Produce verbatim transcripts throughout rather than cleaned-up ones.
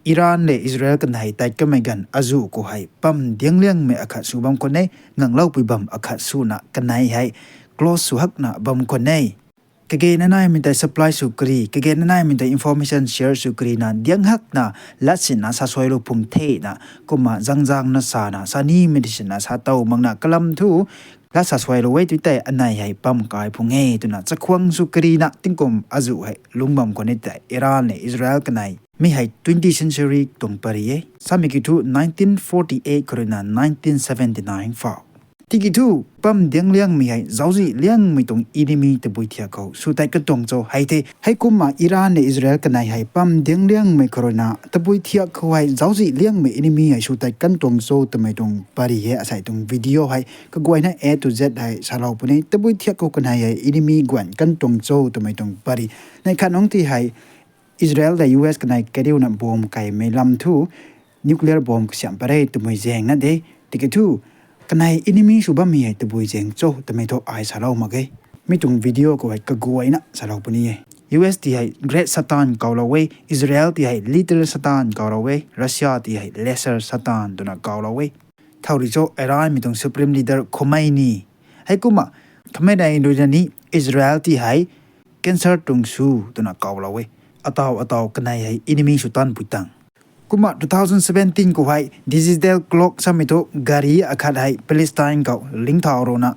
Iran le Israel kanei tat kamei ganv azuh khou hei pam diangliangmei akhat sw bam khwan e, ngangloupui bam akhat swna kanei hei close sw hakna bam khwan e. Kage nanaimei tei supply sw kari, kage nanaimei tei information share sw karina diang hakna lat sinna sa suailou phung thena, kumna zangzangna sana, sa nimei di sinna sa tow makna kalam thu, lat sa suailou e tu tei anei hei pam kai phung e twna chakhwang sw karina tingkum azuh hei lungc bam khwan e tei Iran le Israel kanei. Mi hei twentieth century tuang pary e. Samei kiu thu nineteen forty-eight khou ruina nineteen seventy-nine phou. Tiki thu, pam diangliangmei hei zauczih liangmei tuang enemy tabui thiak khou sw tat kan tuang cho hei the. Heikumna Iran le Israel kanei hei pam diangliangmei khou ruina tabui thiak khou hei zauczih liangmei enemy hei sw tat kan tuang cho twmei tuang pary hei asei tuang video hei kaguayna A to Z hei salou puni. Tabui thiak khou kanei hei enemy guan kan tuang cho twmei tuang pary. Neih khat nungc ti hei Israel le U S kanei kariuna bomb kaimei lam thu nuclear bomb kasiamh pat re twmei zaengna de. Tiki thu, kanei enemy sw bammei hei tabui zaeng cho twmei thu ai salou mak ge. Mi tuang video khou hei kaguayna salou puni e. U S ti hei Great Satan kawlou e, Israel ti hei Little Satan kawlou e, Russia ti hei Lesser Satan twna kawlou e. Thau rui cho Iranmei tuang Supreme Leader Khomeini. Heikumna, Khamenei ruina ni Israel ti hei cancer tuang sw twna kawlou e. Ataw ataw kanei hei enemy sw tanpui tang. Kumna two thousand seventeen khou hei digital clock samei thu gari akhat hei Palestine khou lingthau runa,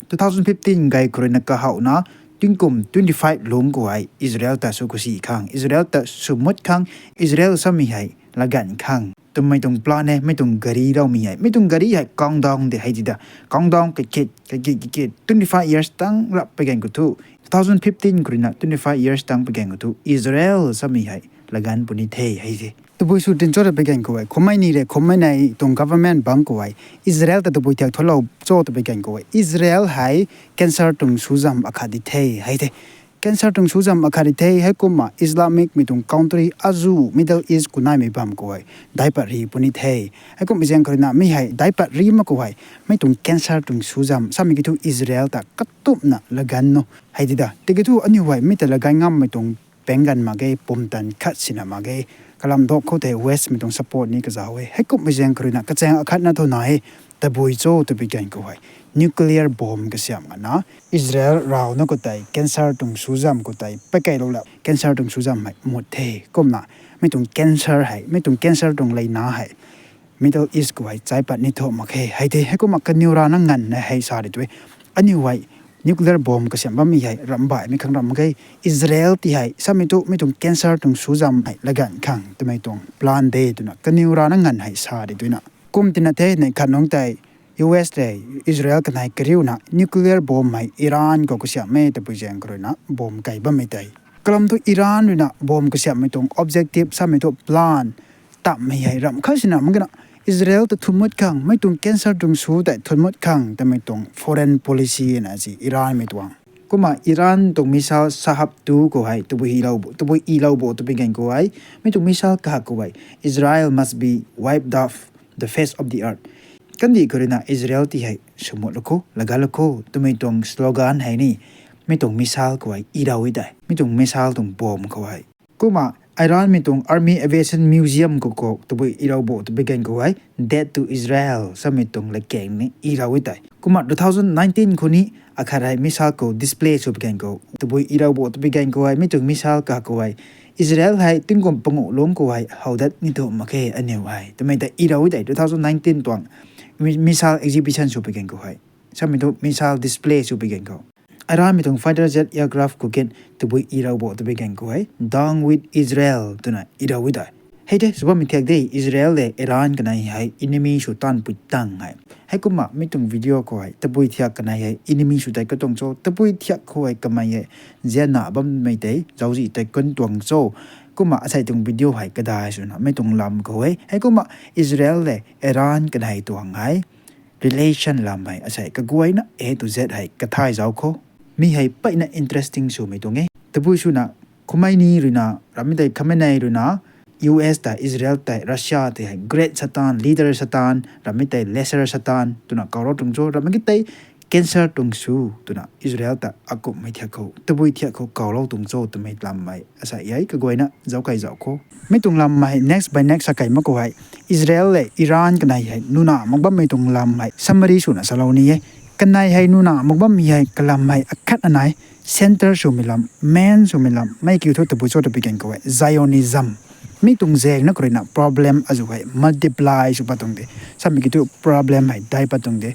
two thousand fifteen gay khou ruina kahowna tingkum twenty-five lungc khou hei Israel ta sw khou si khang, Israel ta swmut khang, Israel samei hei laganv khang twmei tuang plan e. Mi tuang gari raumei hei, mi tuang gari hei countdown de hei ti da. Countdown kakit kakit kakit twenty-five years tang rap pui ganv khou thu, two thousand fifteen khou ruina twenty-five years tang pui ganv khou thu Israel samei hei laganv puni the hei the. Tabui sw tin cho ta pui ganv khou hei, Khomeini le Khomeini tuang government bangc khou hei Israel ta tabui thiak thulou cho ta pui ganv khou hei, Israel hei cancer tuang sw zam akhat di the hei the. Cancer tuang sw zam akhat di the. Heikumna Islamicmei tuang country azuh Middle East khou naimei bam khou hei daic pat ri puni the. Heikumna zaeng khou ruina mi hei daic pat ri mak khou hei, mi tuang cancer tuang sw zam samei kiu thu Israel ta katumna laganv no hei ti da. Tiki thu aniu hei mi ta laganv ngammei tuang pengganv mak ge, pumtan khat sina mak ge. Kalam dok khou tei Westmei tuang support ni kazauh e. Heikumna zaeng khou ruina kachaeng akhatna thu na e, tabui cho ta pui ganv khou hei nuclear bomb kasiamh ngana Israel rawna khou tei cancer tuang sw zam khou tei pakeilou la cancer tuang sw zam hei mut the. Kumna mi tuang cancer hei, mi tuang cancer tuang leina hei Middle East khou hei chai pat ni thu mak khe hei the. Heikumna kaniw rana nganvna hei sa di tu e. Aniu hei nuclear bomb kasiamh bammei hei ramh baihmei khang ram mak ge. Israel ti hei samei thu mi tuang cancer tuang sw zam hei laganv khang twmei tuang plan de twna kaniw rana nganv hei sa di tuina. Kum tina the neih khat nungc tei U S le Israel kanei kariuna nuclear bomb hei Iran khou kasiamh e tabui zaeng khou ruina bomb kai bammei tei. Kalam thu Iran ruina bomb kasiamhmei tuang objective samei thu plan tamhmei hei ramh khat sina mak kena Israel ta thunmut khang, mei tuang cancer tuang sw tei thunmut khang twmei tuang foreign policy na si Iranmei tuang. Kumna Iran tuang missile Shahab two khou hei tabui ilou bo, tabui ilou bo twpui ganv khou hei, mi tuang missile kahak khou hei, Israel must be wiped off the face of the earth. Kandih khou ruina Israel ti hei swmut lou kho, lagat lou kho twmei tuang slogan hei ni, mi tuang missile khou hei ilou e tei, mi tuang missile tuang bomb khou hei. Kumna Iranmei tuang Army Aviation Museum khou khou tabui ilou bo twpui ganv khou hei, Death to Israel samei tuang latkaeng ni ilou e tei. Kumna two thousand nineteen khou ni akhat hei missile khou display swpui ganv khou tabui ilou bo twpui ganv khou hei, mi tuang missile kahak khou hei, Israel hei tingkum panguh lungc khou hei how dat ni thu mak khe aniw hei twmei tei ilou e tei two thousand nineteen tuang mi-, missile exhibition swpui ganv khou hei. Samei thu missile display swpui ganv khou. Iranmei tuang fighter jet aircraft khou kin tabui ilou bo twpui ganv khou hei, Down with Israel twna ilou e tei. Hei tei sw bammei thiak de, Israel le Iran kanei hei enemy sw tanpui tang hei. Heikumna mi tuang video khou hei tabui thiak kanei hei enemy sw tei katuang cho, tabui thiak khou hei kamei hei zianna bammei tei zauczih tei kun tuang cho. Kumna asei tuang video hei kadai swna mi tuang lam khou hei. Heikumna Israel le Iran kanei tuang hei relation lam hei asei kaguayna A to Z hei kathay zauc kho. Mi hei peyna interesting swmei tuang e. Tabui swna Khomeini ruina, rammei tei Khamenei ruina, U S tei, Israel tei, Russia tei hei Great Satan, Little Satan, rammei tei Lesser Satan twna kaw rou tuang cho, rammei ki tei Cancer tuang sw twna Israel ta akumhmei thiak khou, tabui thiak khou kawlou tuang cho twmei lammei asa e kaguayna zauc kai zauc khou. Mi tuang lammei next by next sa kai mak khou hei, Israel le Iran kanei hei nuna mak bammei tuang lam hei summary swna salou ni e. Kanei hei nuna mak bammei hei kalam hei akhat anei, centre swmei lam, main swmei lam, mei kiu thu tabui cho ta pi gan khou hei Zionism. Mi tuang zaeng na khou ruina problem azu hei multiply sw pat tuang de. Samei kiu thu problem hei dai pat tuang de.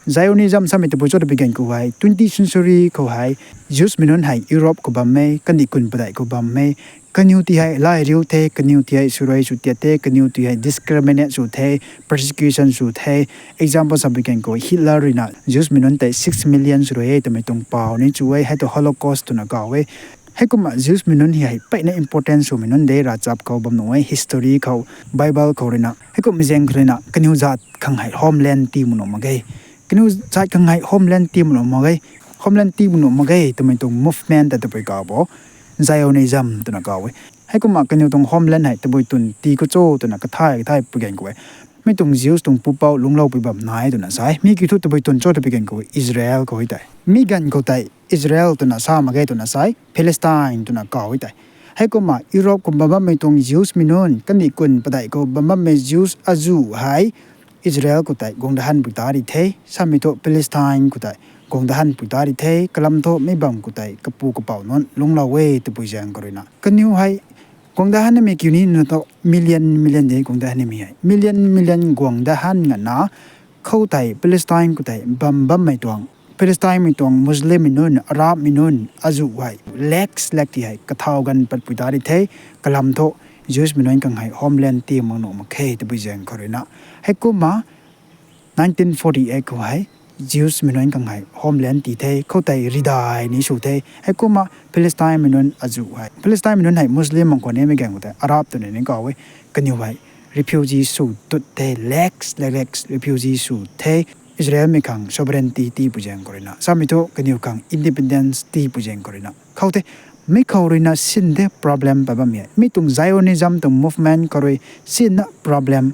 Zionism samei tabui cho ta pi gan khou hei twenty century khou hei Jews mei nunc hei Europe khou bam e, kandih kun padeih khou bam e. Kaniw ti hei lai riu the, kaniw ti hei swrui sw tiat the, kaniw ti hei discriminate sw the, persecution sw the. Example sa pi gan khou Hitler ruina Jews mei nunc tei six million swrui e twmei tuang pau ni chu e, hei tu Holocaust twna kaw e. Heikumna Jews mei nunc hei mpeyna important swmei nunc de, ravchap khou bam nuh e, history khou, Bible khou ruina. Heikum zaeng khou ruina kaniw zat khang hei homeland tii mak nuh mak ge. Kaniw zat khang hei homeland tii mak nuh mak ge. Homeland tii mak nuh mak ge twmei tuang movement ta tabui kaw bo Zionism twna kaw e. Heikumna kaniw tuang homeland hei tabui twn tii khou cho twna kathai kathai pi gan khou e. Mi tuang Jews tuang pupouc lungclou pui bam nai twna sa e. Mi kiu thu tabui twn cho ta pi gan khou Israel khou e tei. Mi gan khou tei Israel twna sa mak ge twna sa e, Palestine twna kaw e tei. Heikumna Europe khou bam bammei tuang Jews mei nunc, kandih kun padeih khou bam bammei Jews azu hei Israel khou tei guang dat han pui ta ri the, samei thu Palestine khou tei guang dat han pui ta ri the, kalam thu mi bam khou tei kapu kapouc nunc lungclou e tabui zaeng khou ruina. Kaniw hei guang dat han nimei kiu ni na thu million million de guang dat han nimei hei. Million million guang dat han ngana khou tei Palestine khou tei bam bammei tuang, Palestine mei tuang Muslim mei nunc, Arab mei nunc azu hei lakhs lakh ti hei kathau gan pat pui ta ri the, kalam thu Jews mei nunc khang hei homeland tii mak nuh mak khe tabui zaeng khou ruina. Heikumna nineteen forty-eight khou hei Jews mei nunc khang hei homeland tii the, khou tei ridai ni sw the. Heikumna Palestine mei nunc azu hei, Palestine mei nunc hei Muslim mang khwan nimei gan khou tei Arab twna ni kaw e. Kaniw hei refugee sw tut the, lakhs, lakhs refugee sw the. Israel mei khang sovereignty tii pui zaeng khou ruina, samei thu kaniw khang independence tii pui zaeng khou ruina. Khou the, mi khou ruina sin de problem pat bammei hei. Mi tuang Zionism tuang movement khou rui sinna problem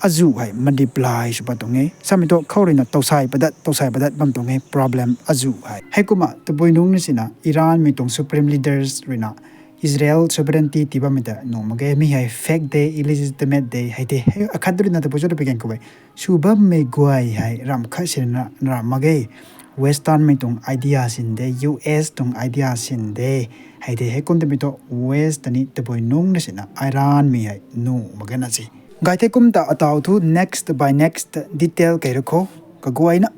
azu hei multiply sw pat tuang e. Samei thu khou ruina tousai padat, tousai padat bam tuang e problem azu hei. Heikumna tabui nungc na sina Iran mei tuang supreme leaders ruina Israel sovereignty tii bammei ta nuh mak ge, mi hei fake de, illegitimate de, hei de. Hei akhat ruina tabui cho ta pi gan khou e. Sw bammei guay hei ramh khat sina ramh mak ge. Western mei tuang idea sin de, U S tuang idea sin de. Hei de, heikum twmei thu West ta ni tabui nungc na sina Iran mei hei nuh mak ge na si. Gay the kum ta ataw thu next by next detail kei ru kho, kaguayna.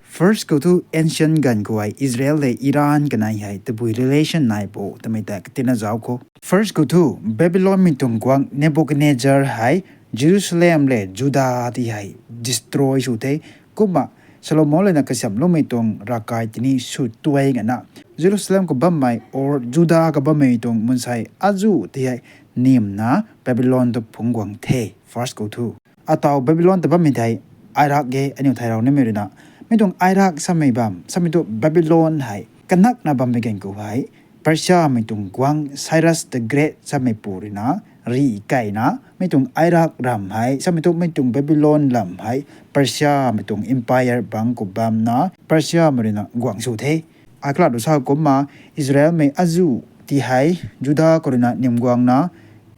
First khou thu ancient ganv khou hei Israel le Iran kanei hei tabui relation nai bo twmei ta katina zauc kho. First khou thu Babylon mei tuang guangc Nebuchadnezzar hei Jerusalem le Juda ti hei destroy sw the. Kumna Solomon lana kasiamhloumei tuang ravkai tini sw tuai ngana Jerusalem khou bammei or Juda khou bammei tuang mansei azu ti hei nimna Babylon tu phungc guang the. First khou thu ataw Babylon ta bammei thei Iraq ge aniu thay rau nimei ruina. Mi tuang Iraq samei bam, samei thu Babylon hei kanakna bammei ganv khou hei Persia mei tuang guangc Cyrus the Great samei pu ruina rih keyna, mi tuang Iraq ram hei, samei thu mi tuang Babylon lam hei Persia mei tuang empire bangc khou bamna Persia mei ruina guang sw the. Ai kalat du sa kumna Israel mei azu ti hei Juda khou ruina nim guangna,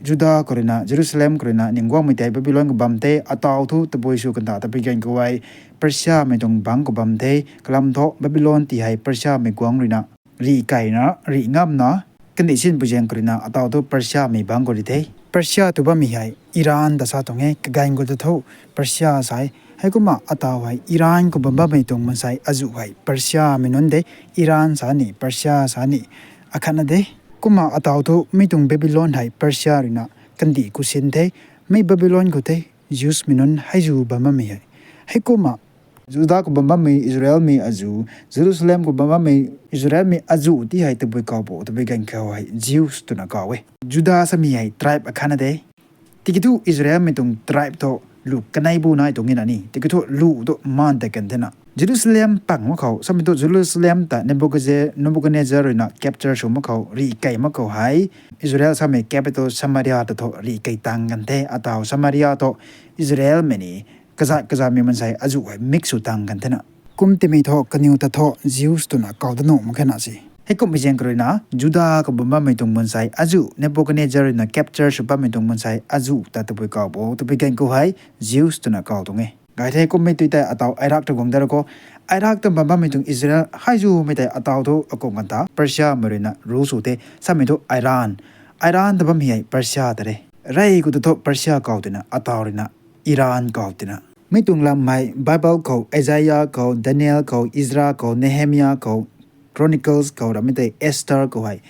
Juda khou ruina, Jerusalem khou ruina nim guangmei tei Babylon khou bam the, ataw thu tabui sw kanda ta pi ganv khou hei Persia mei tuang bangc khou bam the, kalam thu Babylon ti hei Persia mei guangc ruina rih keyna, rih ngamna, kandih sin pui zaeng khou ruina ataw thu Persia mei bangc khou ri the. Persia tu bammei hei Iran ta sa tuang e, kaganv khou ta thu Persia sa e. Heikumna ataw hei Iran khou bam bammei tuang mansei azu hei Persia mei nunc de, Iran sa ni, Persia sa ni, akhatna de. Kumna ataw thu mi tuang Babylon hei Persia ruina kandih khou sin the, mi Babylon khou the, Jews mei nunc hei zu bam bammei hei. Heikumna Juda khou bam bammei Israel mei azu, Jerusalem khou bam bammei Israel mei azu ti hei tabui kaw bo, tabui ganv khou hei Jews twna kaw e. Juda samei hei tribe akhatna de. Tiki thu Israel mei tuang tribe thu lu kanei bu nai tuang e na ni, tiki thu lu tu maan tei kan thena. Jerusalem pang mak khou, samei thu Jerusalem ta Nebuchadnezzar, Nebuchadnezzar ruina capture sw mak khou, rih key mak khou hei, Israel samei capital Samaria ta thu rih key tang kan the, ataw Samaria thu Israel mei ni kazat kazatmei mansei azu hei mix sw tang kan thena. Kum timei thu kaniw ta thu Jews twna kaw da nuh mak khe na se. Heikumhmei zaeng khou ruina Juda khou bam bammei tuang mansei azuh, Nebuchadnezzar ruina capture sw bammei tuang mansei azuh ta tabui kaw bo, tabui ganv khou hei Jews twna kaw tuang e. Gay the, kummei tui tei ataw Iraq ta guang da ra khou, Iraq ta bam bammei tuang Israel hei zumei tei ataw thu akum kan ta Persia mei ruina rule sw the, samei thu Iran. Iran ta bammei hei Persia ta re. Rey khou ta thu Persia kaw tina, ataw ruina Iran kaw tina. Mi tuang lam hei Bible khou, Isaiah khou, Daniel khou, Ezra khou, Nehemiah khou, Chronicles khou, ramei tei Esther khou hei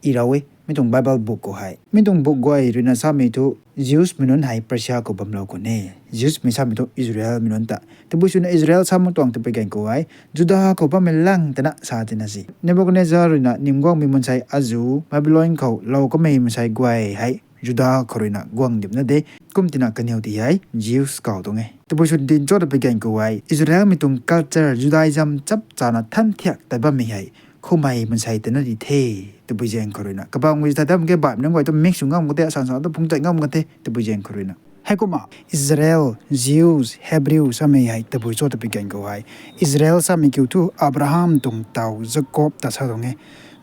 i rau e, mi tuang Bible book khou hei. Mi tuang book guay ruina samei thu Jews mei nunc hei Persia khou bamlou khou ne. Jews mei samei thu Israel mei nunc ta. Tabui swna Israel sa mak tuang tabui ganv khou hei Juda khou bammei lang tana sa tina se. Nebuchadnezzar ruina nim guangmei mansei azuh, Babylon khou lou kamei mansei guay hei Juda khou ruina guang dimna de. Kum tina kaniw ti hei Jews kaw tuang e. Tabui sw din cho tabui ganv khou hei Israel mei tuang culture, Judaism chap chana than thiak tat bammei hei khoumei mansei tana di the. Tabui zaeng khou ruina kabang wi ta dam ke baihmei nunc guay tu mix sw ngam kan the, asan sa tu phung tei ngam kan the, tabui zaeng khou ruina. Heikumna Israel, Jews, Hebrew samei hei tabui cho tabui ganv khou hei Israel samei kiu thu Abraham tuang taw Jacob ta sa tuang e.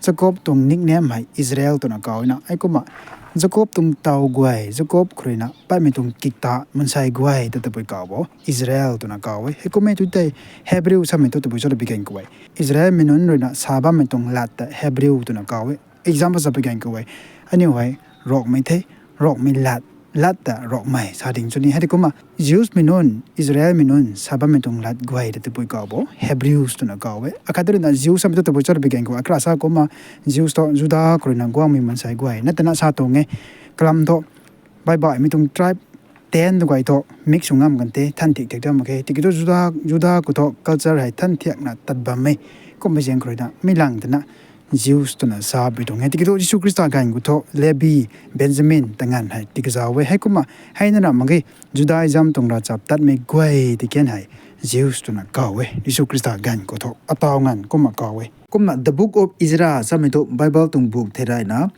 Jacob tuang nickname hei Israel twna kaw na. Heikumna Jacob tuang taw guay, Jacob khou ruina patmei tuang kikta mansei guay ta tabui kaw bo, Israel twna kaw e. Heikumhmei tu tei Hebrew samei thu tabui cho tabui ganv khou hei Israel mei nunc ruina sa bammei tuang lat ta Hebrew twna kaw e. Example sa tabui ganv khou hei aniu hei Rongmei the, Rongmei lat, lat ta Rongmei sa ding chu ni. Hei kumna Jews mei nunc, Israel mei nunc sa bammei tuang lat guay ta tabui kaw bo, Hebrews twna kaw e. Akhat ruina Jews samei thu tabui cho tabui ganv khou akra sa kumna Jews thu Juda khou ruina guangmei mansei guay na tana sa tuang e. Kalam thu baih baihmei tuang tribe ten tu guay thu mix sw ngam kan the, than thiak thiak ta mak khe. Tiki thu Juda, Juda khou thu culture hei than thiakna tat bam e. Kummei zaeng khou ruina mi lang tana Jews twna sa pui tuang e. Tiki thu Jisu Khrista ganv khou thu Levi, Benjamin ta nganv hei tiki zau e. Heikumna hei nana mak ge, Judaism tuang ravchap tatmei guay ti kan hei Jews twna kaw e. Jisu Khrista ganv khou thu ataw nganv kumna kaw e. Kumna the Book of Ezra samei thu Bible tuang book thei rayna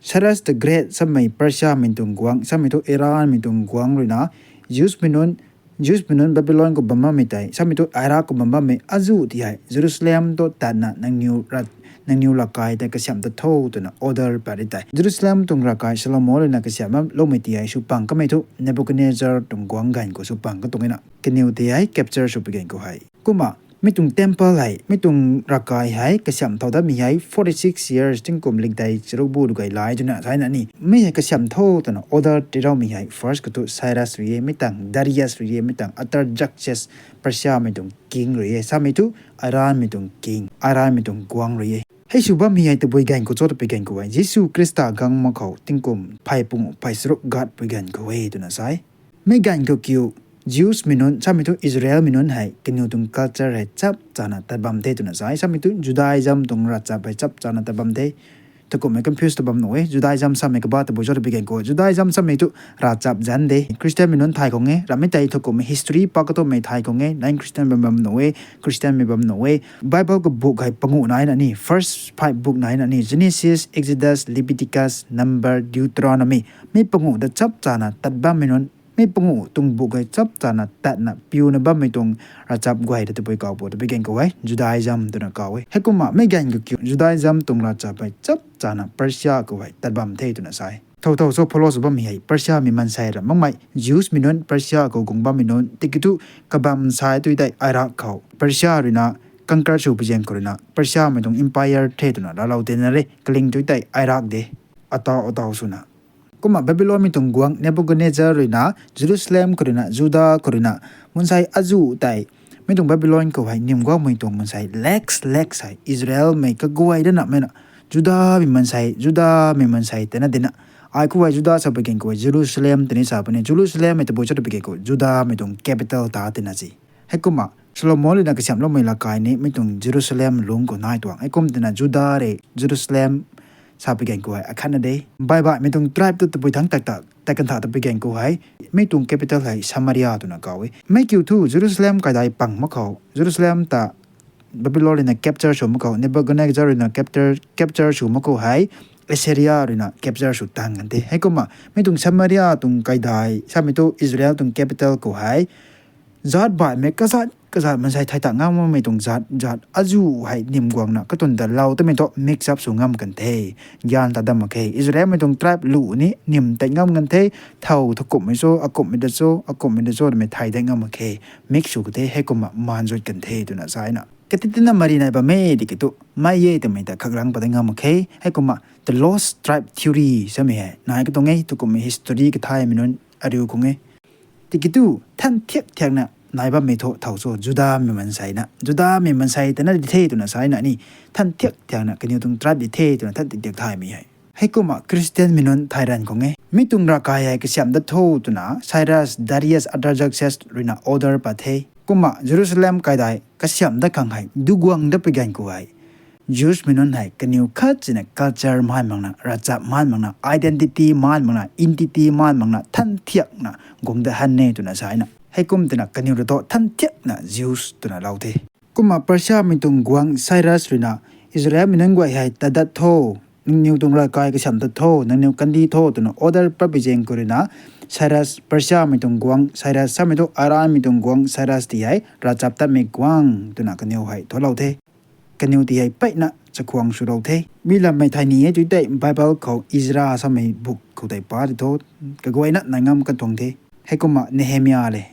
Cyrus the Great samei Persia mei tuang guangc, samei thu Iran mei tuang guangc ruina Jews mei nunc, Jews mei nunc Babylon khou bam bammei tei, samei thu Iraq khou bam bammei azuh ti hei Jerusalem thu tatna nangniw ravkai tei kasiamh ta tho twna order pat ri tei. Jerusalem tuang ravkai Solomon ruina kasiamh bam loumei ti hei sw pang kamei thu Nebuchadnezzar tuang guangc ganv khou sw pang katuang na. Kaniw ti hei capture sw pui ganv khou hei. Kumna mi tuang temple hei, mi tuang ravkai hei kasiamh thau datmei hei forty six years, tingkum likdei charuk bu rui gay lai twna sa na ni. Mi hei kasiamh tho twna order tiiloumei hei first khou thu Cyrus rui e, mi tang Darius rui e, mi tang Artaxerxes, Persia mei tuang king rui e, samei thu Iran mei tuang king, Iran mei tuang guangc rui e. Hei sw bammei hei tabui ganv khou cho tabui ganv khou hei Jisu Khrista guang mak khou tingkum phey panguh phey charuk gat pui ganv khou e twna sa e. Mi ganv khou kiu Jews mei nunc, samei thu Israel mei nunc hei kaniw tuang culture hei chap chana tat bam the twna sa e. Samei thu Judaism tuang ravchap hei chap chana tat bam the. Thakumhmei confuse ta bam nuh e. Judaism samei kaba tabui cho tabui ganv khou Judaism samei thu ravchap zanc de. Christian mei nunc thay khang e, ramei tei thakumhmei history pa katummei thay khang e, non-Christian bam bam nuh e, Christian mei bam nuh e. Bible khou book hei panguh nai na ni, first five book nai na ni, Genesis, Exodus, Leviticus, Number, Deuteronomy. Mi panguh ta chap chana tat bammei nunc, mi panguh tuang book hei chap chana tatna piuna bammei tuang ravchap guay ta tabui kaw bo, tabui ganv khou hei Judaism twna kaw e. Heikumna mi ganv khou kiu Judaism tuang ravchap hei chap chana Persia khou hei tat bam the twna sa e. Thou thou so follow sw bammei hei Persia mei mansei ra makmei, Jews mei nunc Persia khou guang bammei nunc, tiki thu kabam sa tui tei Iraq khou Persia ruina conquer sw pui zaeng khou ruina Persia mei tuang empire the twna laalou tina re, kaling tui tei Iraq de. Ataw ataw swna Kumna Babylon mei tuang guangc Nebuchadnezzar ruina Jerusalem khou ruina Juda khou ruina mansei azuh tei, mi tuang Babylon khou hei nim guangmei tuang mansei lakhs lakhs hei Israelmei kaguay dana mei na, Judamei mansei, Judamei mansei tana dina. Ai khou hei Juda sa pui ganv khou hei Jerusalem tini sa puni, Jerusalemmei tabui cho tabui ganv khou Judamei tuang capital ta tina si. Heikumna Solomon ruina kasiamhloumei lakai ni mi tuang Jerusalem lungc khou nai tuang. Heikum tina Juda rui Jerusalem sa pui ganv khou hei akhatna de. Baih baihmei tuang tribe tu tabui thangc tak tak tei kan tha ta pui ganv khou hei mi tuang capital hei Samaria twna kaw e. Mi kiu thu Jerusalem kaidai pang mak khou, Jerusalem ta Babylon ruina capture sw mak khou, Nebuchadnezzar ruina capture, capture sw mak khou hei Assyria ruina capture sw tang kan the. Heikumna mi tuang Samaria tuang kaidai samei thu Israel tuang capital khou hei zaat baihmei kazat kazat mansei thay ta ngammei tuang zat zat azuh hei nim guangna katuang ta lou tamei thu mix up sw ngam kan the. Gyan ta dam mak khe. Israelmei tuang tribe lu ni nim tei ngam kan the. Thow thakumhmei cho, akumhmei da cho, akumhmei da cho twmei thay de ngam mak khe. Mix sw ka the, heikumna maan zut kan the twna sa na. Kati tina mari nai bam e di ki tu, mei e twmei ta khakrang pa de ngam mak khe. Heikumna the lost tribe theory samei hei nai katuang e, tukumhmei history kathaymei nunc ariu kung e. Tiki tu, than thiak thiakna nai bammei tho thow cho, Judamei mansei na. Judamei mansei ta na di the twna sa na ni, than thiak thiakna kaniw tuang tribe di the twna than thiak thiak thaymei hei. Heikumna Christianmei nunc thay ran khang e. Mi tuang ravkai hei kasiamh dat tho twna Cyrus, Darius, Artaxerxes ruina order pat the. Kumna Jerusalem kaidai kasiamh dat khang hei, duguang dat pui ganv khou hei, Jewsmei nunc hei kaniw khat sina culture man makna, ravchap man makna, identity man makna, entity man makna, than thiakna guang dat han e twna sa na. Heikum twna kaniw ra thu than thiakna Jews twna lou the. Kumna Persiamei tuang guangc Cyrus ruina Israelmei nunc guay hei tadat tho, nangniw tuang ravkai kasiamh dat tho, nangniw kandih tho twna order pat pui zaeng khou ruina, Cyrus, Persiamei tuang guangc Cyrus samei thu Iranmei tuang guangc Cyrus ti hei ravchap tatmei guangc twna kaniw hei tholou the. Kaniw ti hei peyna chakhwang swlou the. Mi lammei thai ni e tu tei Bible khou Ezra samei book khou tei pa di tho, kaguayna nai ngam kan tuang the. Heikumna Nehemia le.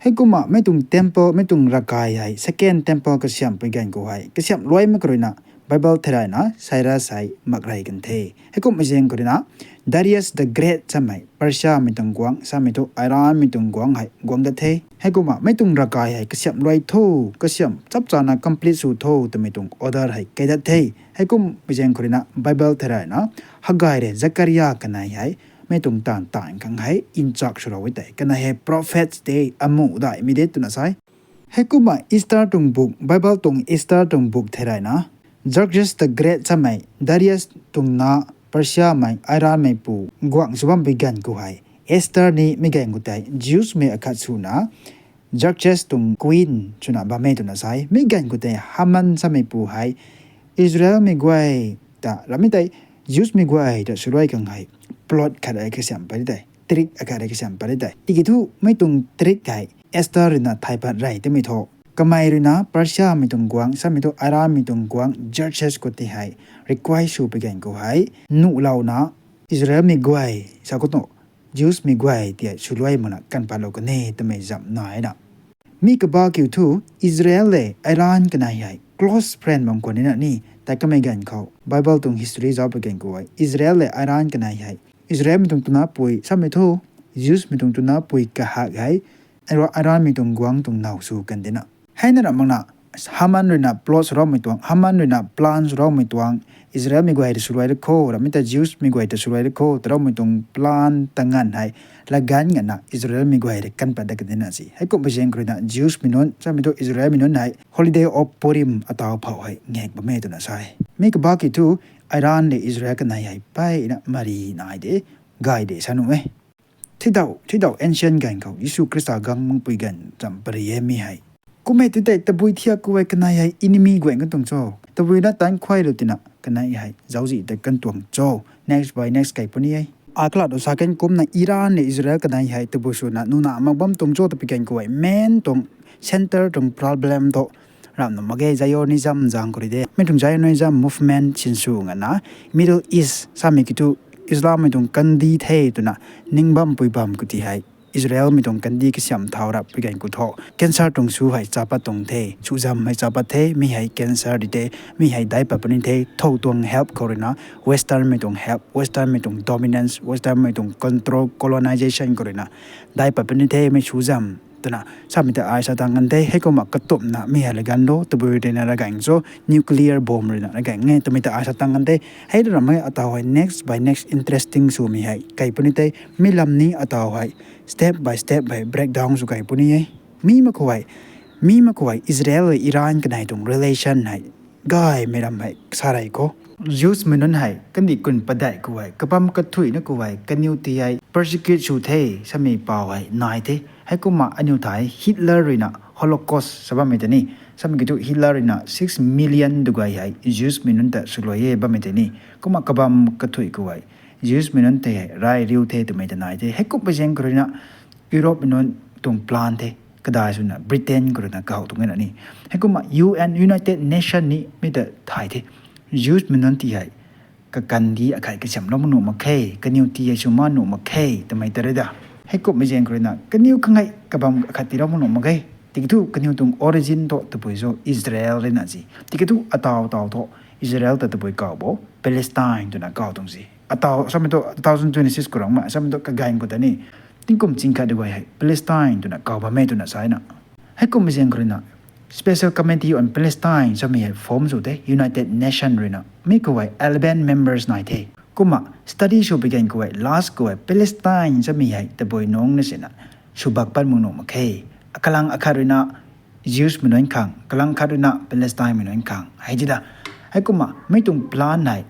Heikumna mei tuang temple, mei tuang ravkai hei second temple kasiamh pui ganv khou hei kasiamh luaimei khou ruina Bible theilayna Cyrus hei mak rey kan the. Heikumhmei zaeng khou ruina Darius the Great samei, Persiamei tuang guangc samei thu Iranmei tuang guangc hei guang dat the. Heikumna mei tuang ravkai hei kasiamh luai tho, kasiamh chap chana complete sw tho twmei tuang order hei kei dat the. Heikumhmei zaeng khou ruina Bible theilayna Haggai le Zakaria kanei hei mei tuang taanv taanv khang hei in charge swlou e tei, kanei hei prophets de, amuh daihmei de twna sa e. Heikumna Esther tuang book, Bible tuang Esther tuang book theilayna, Xerxes the Great samei, Darius tuang na, Persiamei, Iranmeipu guangc sw bam pui ganv khou hei, Esther ni mi ganv khou tei Jewsmei akhat swna, Xerxes tuang queen swna bam e twna sa e. Mi ganv khou tei Haman sameipu hei Israelmei guay ta, ramei tei Jewsmei guay ta swluai khang hei plot khat hei kasiamh pat di tei, trick akhat hei kasiamh pat di tei. Tiki thu mei tuang trick hei Esther ruina thay pat rey twmei tho. Kamei ruina Persiamei tuang guangc samei thu Iranmei tuang guangc Xerxes khou ti hei request sw pui ganv khou hei nuhlouna Israelmei guay sa khou tu Jewsmei guay ti hei swluai makna kan patlou kan e twmei zam nai na. Mi kaba kiu thu Israel le Iran kanei hei close friend bam khwan nina ni, tei kamei ganv khou Bible tuang history zauc pui ganv khou hei Israel le Iran kanei hei Israelmei tuang twna pui samei thu Jewsmei tuang twna pui kahak hei Iranmei tuang guangc tuang now sw kan dina. Heina ra makna Haman ruina plot swloumei tuang, Haman ruina plan swloumei tuang, Israelmei guay ta swluai ri kho, ramei ta Jewsmei guay ta swluai ri kho twloumei tuang plan ta nganv hei laganv nganvna Israelmei guay rui kan pat dat kan dina si. Heikumhmei zaeng khou ruina Jewsmei nunc samei thu Israelmei nunc hei Holiday of Purim ataw phou hei ngak bam e twna sa e. Mi kaba kiu thu Iran le Israel kanei hei peyna mari nai de, gay de sa nuh e. Thidau thidau ancient ganv khou Jisu Khrista gang makpui ganv cham pary e mi hei. Kum e tu tei tabui thiak khou hei kanei hei enemy guay kan tuang cho, tabui na tan khuay lu tina kanei hei zauczih tei kan tuang cho, next by next kei puni e. Ai kalat u sa kan kumna Iran le Israel kanei hei tabui swna nuna mak bam tuang cho ta pui ganv khou hei main tuang centre tuang problem thu ramh na mak ge, Zionism zaeng khou rui de. Mi tuang Zionism movement sinsw nganvna Middle East samei kiu thu Islammei tuang kandih the twna ning bampui bam khou ti hei Israelmei tuang kandih kasiamh thau rap pui ganv khou thu cancer tuang sw hei chapat tuang the, swzam hei chapat the, mi hei cancer di the, mi hei daic pat puni the, thow tuang help khou ruina Westernmei tuang help, Westernmei tuang dominance, Westernmei tuang control, colonization khou ruina daic pat puni the, mi swzam twna samei ta ai sa tang kan the. Heikumna katumna mi hei laganv lo, tabui ruina ravgaeng cho, nuclear bomb ruina ravgaeng e twmei ta ai sa tang kan the. Hei ramei ataw hei next by next interesting swmei hei kei puni the. Mi lam ni ataw hei step by step hei breakdown sw kei puni e. Mi mak khou hei, mi mak khou hei Israel le Iran kanei tuang relation hei gaymei ram hei sa rei khou Jewsmei nunc hei kandih kun padeih khou hei kabam kathuina khou hei kaniw ti hei persecute sw the samei paw hei nai the. Heikumna aniu thei Hitler ruina Holocaust sa bammei tei ni, samei kiu thu Hitler ruina six million duguay hei Jewsmei nunc ta swluai e bammei tei ni, kumna kabam kathui khou hei Jewsmei nunc tei hei rai riu the twmei ta nai the. Heikumhmei zaeng khou ruina Europemei nunc tuang plan the. Kadai swna Britain khou ruina kaw tuang e na ni. Heikumna U N, United Nation ni mi ta thay the. Jews mei nunc ti hei kakandih akhat kasiamhlou mak nuh mak khe, kaniw ti hei sw mak nuh mak khe twmei ta re da. Heikumhmei zaeng khou ruina kaniw kangai kabam akhat tiilou mak nuh mak ge. Tiki thu kaniw tuang origin thu tabui cho Israel ruina si. Tiki thu ataw taw thu Israel ta tabui kaw bo Palestine twna kaw tuang si. Ataw samei thu two thousand twenty-six khou rangmei samei thu kaganv khou ta ni tingkum ching khat guay hei Palestine twna kaw bammei twna sa na. Heikumhmei zaeng khou ruina Special Committee on Palestine samei hei form sw the United Nation ruina. Mi khou hei eleven members nai the. Kumna study sw pui ganv khou hei last khou hei Palestine samei hei tabui nungc na sina sw bak pat mak nuh mak khe. Akalang akhat ruina Jews mei nunc khang, kalang khat ruina Palestine mei nunc khang hei ti da. Heikumna mi tuang plan hei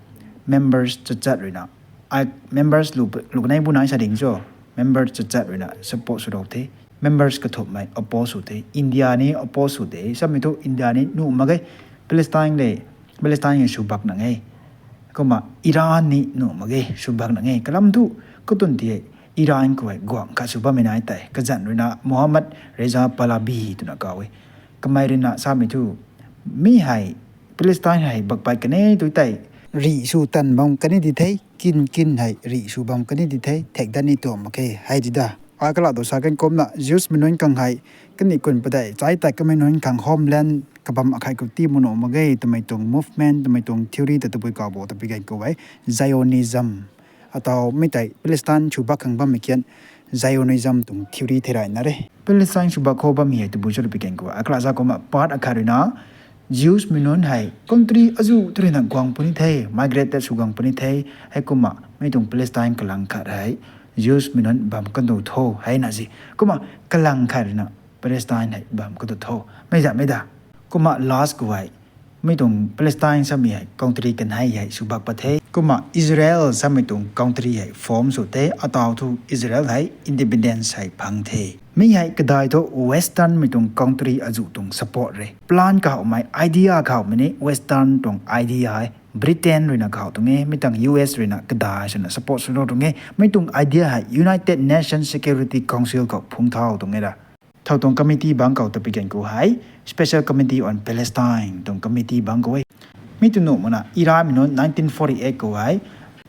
members chatchat ruina, ai members lu, lu kanei bu nai sa ding cho, members chatchat ruina support swlou the. Members kathumhmei oppose sw the. India ni oppose sw the. Samei thu India ni nuh mak ge, Palestine le, Palestine hei sw bak nang e. Kumna Iran ni nuh mak ge, sw bak nang e. Kalam thu katun ti hei Iran khou hei guangc khat sw bammei nai tei kazanc ruina Mohammad Reza Pahlavi twna kaw e. Kamei ruina samei thu mi hei Palestine hei bak pat kan e tu tei rih sw tan bam kan e di the, kin kin hei rih sw bam kan e di the, thek dat ni tuang mak khe hei di da. Ai kalam tu sa kan kumna Jews mei nunc khang hei kaniw kun padeih chai tat kamei nunc khang homeland kabam akhat khou tii mak nuh mak ge twmei tuang movement, twmei tuang theory ta tabui kaw bo tabui ganv khou hei Zionism. Ataw mi tei Palestine sw bak khang bammei kian Zionism tuang theory thei rayna re. Palestine sw bak khou bammei hei tabui cho tabui ganv khou akala za kumna part akhat ruina Jews mei nunc hei country azuh tu ruina guang puni the, migrate tat sw guang puni the. Heikumna mi tuang Palestine kalang khat hei Jews mei nunc bam kan tu tho hei na si. Kumna kalang khat ruina Palestine hei bam kan tu tho, mei da, mei da. Kumna last khou hei mi tuang Palestine samei hei country kanei hei sw bak pat the. Kumna Israel samei tuang country hei form sw the. Ataw thu Israel hei independence hei phang the. Mi hei kadai thu Western mei tuang country azuh tuang support re. Plan kahowmei, idea kahowmei ni Western tuang idea hei Britain ruina kaw tuang e, mi tang U S ruina kadai swna support swlou tuang e. Mi tuang idea hei United Nations Security Council khou phungc thau tuang e ra. Thow tuang committee bangc khou tabui ganv khou hei Special Committee on Palestine tuang committee bangc khou e. Mi tu nuh makna Iran mei nunc nineteen forty-eight khou hei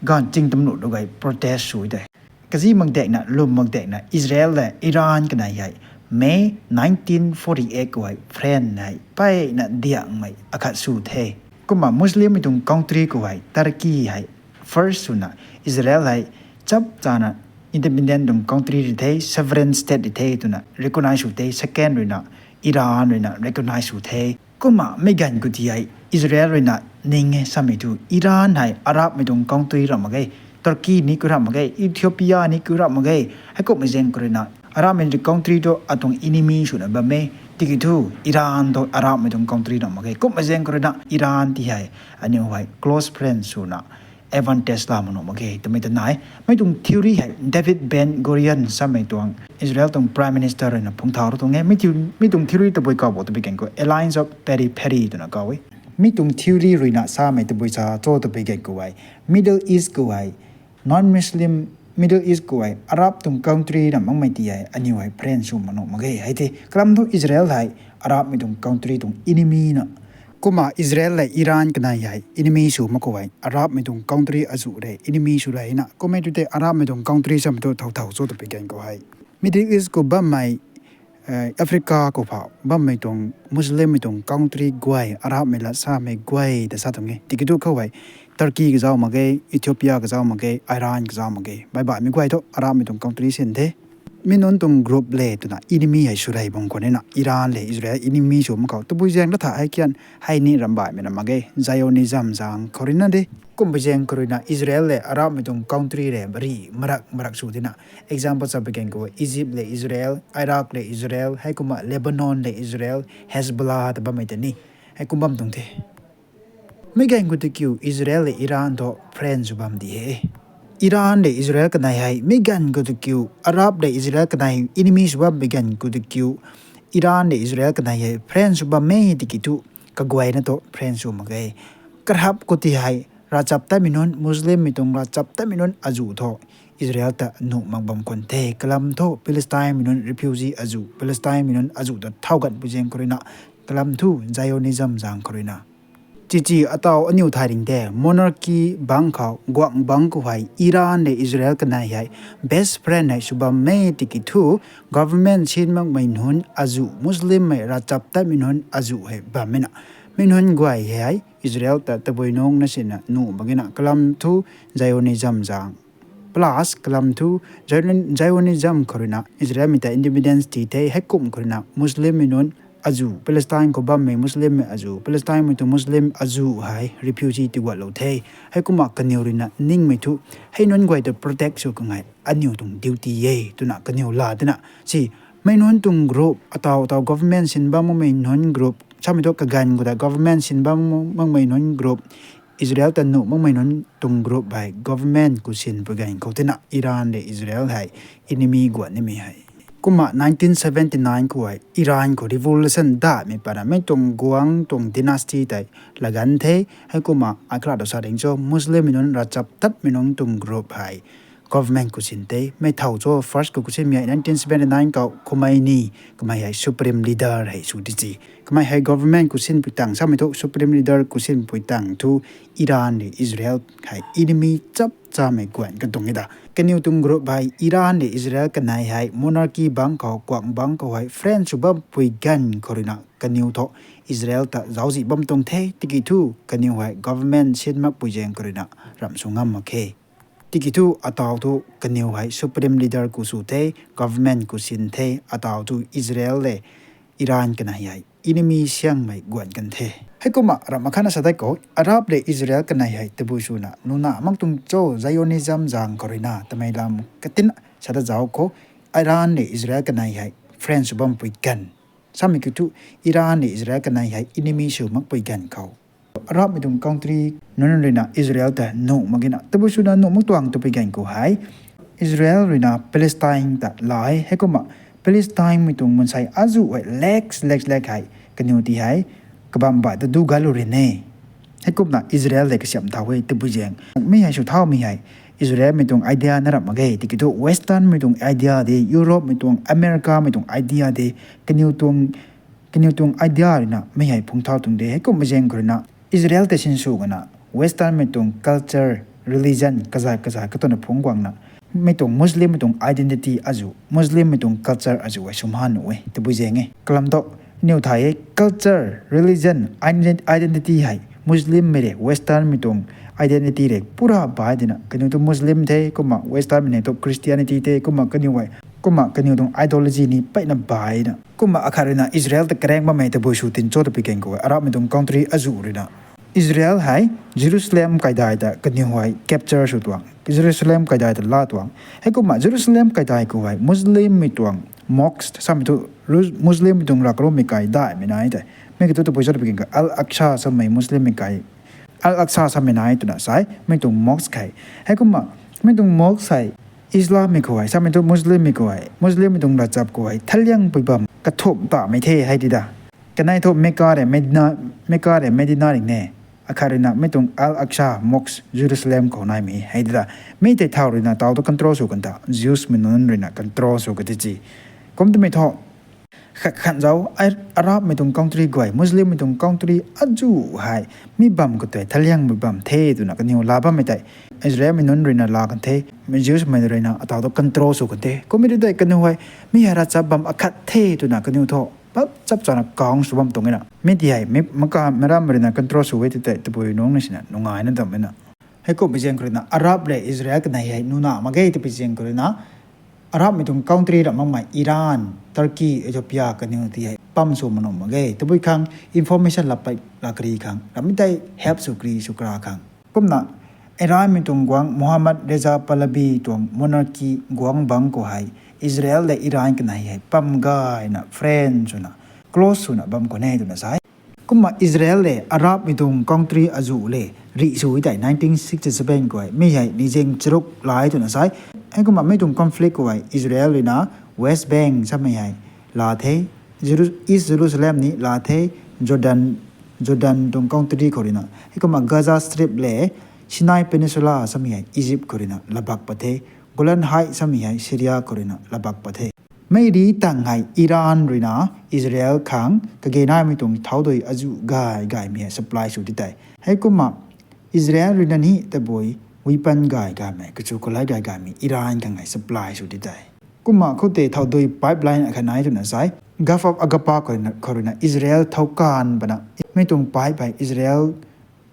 ganv ching tam nuh du gay protest sw tei kazi mak dekna, lwm mak dekna Israel le Iran kanei hei May nineteen forty-eight khou hei friend hei peyna diangmei akhat sw the. Kumna Muslim mei tuang country khou hei Turkey hei first swna Israel hei chap chana independent tuang country ri the, sovereign state ri the twna recognize sw the. Second ruina Iran ruina recognize sw the. Kumna mi ganv khou ti hei Israel ruina ning e samei thu Iran hei Arab mei tuang country ram mak ge, Turkey ni ku ram mak ge, Ethiopia ni ku ram mak ge. Heikumhmei zaeng khou ruina Arab mei tuang country thu atuang enemy swna bam e. Tiki thu Iran thu Arab mei tuang country ram mak ge. Kumhmei zaeng khou ruina Iran ti hei aniu hei close friend swna advantage la mak nuh mak ge twmei ta nai. Mi tuang theory hei David Ben Gurion samei tuang Israel tuang Prime Minister ruina phungc thau ra tuang e. Mi tuang theory tabui kaw bo tabui ganv khou Alliance of Periphery twna kaw e. Mi tuang theory ruina samei tabui sa cho tabui ganv khou hei Middle East khou hei non-Muslim, Middle East khou hei Arab tuang country na makmei ti hei aniu hei friend sw mak nuh mak ge hei the. Kalam thu Israel hei Arab mei tuang country tuang enemy na. Kumna Israel le Iran kanei hei enemy sw mak khou hei Arab mei tuang country azuh re enemy sw rayna. Kummei tu tei Arab mei tuang country samei thu thow thow cho tabui ganv khou hei Middle East khou bammei Africa khou phau bammei tuang Muslim mei tuang country guay Arab mei lat samei guay ta sa tuang e. Tiki thu khou hei Turkey kazauh mak ge, Ethiopia kazauh mak ge, Iran kazauh mak ge, baih baihmei guay thu Arab mei tuang country sin the. Mi nunc tuang group le twna enemy hei sw rey bam khwan e na. Iran le Israel enemy sw mak khou tabui zaeng la tha hei kian hei ni ram baihmei na mak ge, Zionism zaeng khou ruina de. Kumhmei zaeng khou ruina Israel le Arab mei tuang country le rih marak marak sw tina. Example sa pui ganv khou Egypt le Israel, Iraq le Israel, heikumna Lebanon le Israel, Hezbollah ta bammei ta ni heikum bam tuang the. Mi ganv khou tei kiu Israel le Iran thu friend sw bam di he. Iran le Israel kanei hei mi ganv khou tei kiu Arab le Israel kanei enemy sw bammei ganv khou tei kiu Iran le Israel kanei hei friend sw bam e tiki thu kaguayna thu friend sw mak ge. Karhap khou ti hei ravchaptatmei nunc, Muslimmei tuang ravchaptatmei nunc azuh thu Israel ta nuh mak bam khwan the. Kalam thu Palestine mei nunc refugee azuh, Palestine mei nunc azuh ta thau ganv pui zaeng khou ruina, kalam thu Zionism zaeng khou ruina. Chichi ataw aniu thay ring the, monarchy bangc khou, guang bangc khou hei Iran le Israel kanei hei best friend hei sw bam e tiki thu, government sin makmei nunc azuh, Muslimmei ravchaptatmei nunc azuh hei bam e na. Mi nunc guay hei Israel ta tabui nungc na sina nuh mak ge na, kalam thu Zionism zaeng. Plus kalam thu Zion-, Zionism khou ruina Israelmei ta independence ti the, heikum khou ruina Muslimmei nunc azuh, Palestine khou bammei Muslimmei azuh, Palestinemei tuang Muslim azuh hei refugee tiguatlou the. Heikumna kaniw ruina ningmei thu, hei nunc guay ta protect sw kangai aniu tuang duty e twna kaniw laa tina si. Mei nunc tuang group, ataw ataw government sin bam makmei nunc group, samei thu kaganv khou ta government sin bam makmei nunc group, Israel ta nuh makmei nunc tuang group hei government khou sinpui ganv khou tina Iran le Israel hei enemy guan nimei hei. Kumna nineteen seventy-nine khou hei Iran khou revolution datmei patna mei tuang guang tuang dynasty tei laganv the. Heikumna ai kala ta sa ding cho, Muslimmei nunc ravchaptatmei nunc tuang group hei government khou sin the. Mei thow cho first khou khou sinmei hei nineteen seventy-nine khou Khomeini, kamei hei supreme leader hei sw di si. Kamei hei government khou sinpui tang, samei thu supreme leader khou sinpui tang thu Iran le Israel hei enemy chapchamei guan katuang e da. Kaniw tuang group hei Iran le Israel kanei hei monarchy bangc khou, guang bangc khou hei friend sw bampui ganv khou ruina kaniw thu Israel ta zauczih bam tuang the, tiki thu kaniw hei government sin makpui zaeng khou ruina ramh sw ngam mak khe. Tiki thu ataw thu kaniw hei supreme leader khou sw the, government khou sin the, ataw thu Israel le Iran kanei hei enemy siangmei guan kan the. Heikumna ramh akhatna sa dei khou, Arab le Israel kanei hei tabui swna nuna mak tuang cho, Zionism zaeng khou ruina tamei lam katina sa ta zauc khou, Iran le Israel kanei hei friend sw bampui ganv, samei kiu thu Iran le Israel kanei hei enemy sw makpui ganv khou Arabmei tuang country nunc ruina Israel ta nuh mak ge na. Tabui swna nuh mak tuang twpui ganv khou hei Israel ruina Palestine ta laa e. Heikumna Palestinemei tuang mansei azuh hei lak lak lak hei kaniw ti hei kabamv baih ta du galou rin e. Heikumna Israel le kasiamh thau e tabui zaeng. Mi hei sw thaumei hei Israelmei tuang idea na ramh mak ge, tiki thu Westernmei tuang idea de, Europemei tuang, Americamei tuang idea de, kaniw tuang kaniw tuang idea ruina mi hei phung thau tuang de. Heikumna zaeng khou ruina Israel tei sinsw gana Westernmei tuang culture, religion kazay kazay katuna phungc guangna, mi tuang Muslimmei tuang identity azuh, Muslimmei tuang culture azuh hei swmaan nuh e tabui zaeng e. Kalam thu aniw thay e, culture, religion, ident-, identity hei Muslimmei re Westernmei tuang identity re pura bai dina. Kaniw tu Muslim the, kumna Westernmei ne tu Christianity the, kumna kaniw hei, kumna kaniw tuang ideology ni peyna baina. Kumna akhat ruina Israel ta karaeng bammei tabui sw tin cho twpui ganv khou Arabmei tuang country azuh ruina Israel hei Jerusalem kaidai ta kaniw hei capture sw tuang, Jerusalem kaidai ta laa tuang. Heikumna Jerusalem kaidai khou hei Muslimmei tuang mosque samei thu, Muslimmei tuang ravkarumei kai daihmei nai tei. Mi kiu thu tabui cho twpui ganv khou Al-Aqsa samei Muslimmei kai, Al-Aqsa samei nai twna sa e, mi tuang mosque hei. Heikumna mi tuang mosque hei Islammei khou hei, samei thu Muslimmei khou hei, Muslimmei tuang ravchap khou hei thaliangpui bam kathumh tamei the hei ti da. Kanei thu Mecca re Medina, Mecca re Medina ring ne. Akhat ruina mi tuang Al-Aqsa Mosque Jerusalem khou naimei hei ti da. Mi tei thau ruina taw tu control sw kan ta, Jewsmei nunc ruina control sw ka ti ci. Kum twmei thu khat khat zauc, Arabmei tuang country guay, Muslimmei tuang country azuh hei mi bam khou tei thaliangpui bam the twna kaniw laa bammei tei Israelmei nunc ruina laa kan the, Jewsmei ruina ataw tu control sw kan the. Kummei tu tei kaniw hei mi hei ravchap bam akhat the twna kaniw thu pap chap chana kang sw bam tuang e na. Mi ti hei mi Mecca, Mecca ruina control sw e ti tei tabui nungc na sina nungaina dam e na. Heikumhmei zaeng khou ruina Arab le Israel kanei hei nuna mak ge twpui zaeng khou ruina Arabmei tuang country ram makmei Iran, Turkey, Ethiopia kaniw ti hei pam sw manuh mak ge. Tabui khang information lap pei la kari khang, rammei tei help sw kari sw kra khang. Kumna Iranmei tuang guangc Mohammad Reza Pahlavi tuang monarchy guangc bangc khou hei Israel le Iran kanei hei pam gayna friend swna, close swna bam khwan e twna sa e. Kumna Israel le Arabmei tuang country azuh le rih sw e tei nineteen sixty-seven khou hei mi hei nizing charuk laa e twna sa e. Heikumna mi tuang conflict khou hei Israel ruina West Bank samei hei laa the, Jeru-, East Jerusalem ni laa the, Jordan, Jordan tuang country khou ruina. Heikumna Gaza Strip le Sinai Peninsula samei hei Egypt khou ruina labak pat the. Golan Heights samei hei Syria khou ruina labak pat the. Mei ri tang hei Iran ruina Israel khang kage naimei tuang thaudui azuh gay gaymei hei supply sw di tei. Heikumna Israel ruina ni tabui weapon gay gaymei, kachu kalai gay gaymei Iran khang hei supply sw di tei. Kumna khoutei thaudui pipeline akhat nai twna sai. Gulf of Aqaba khou ruina, khou ruina Israel thow kan pana, mei tuang pipe hei Israel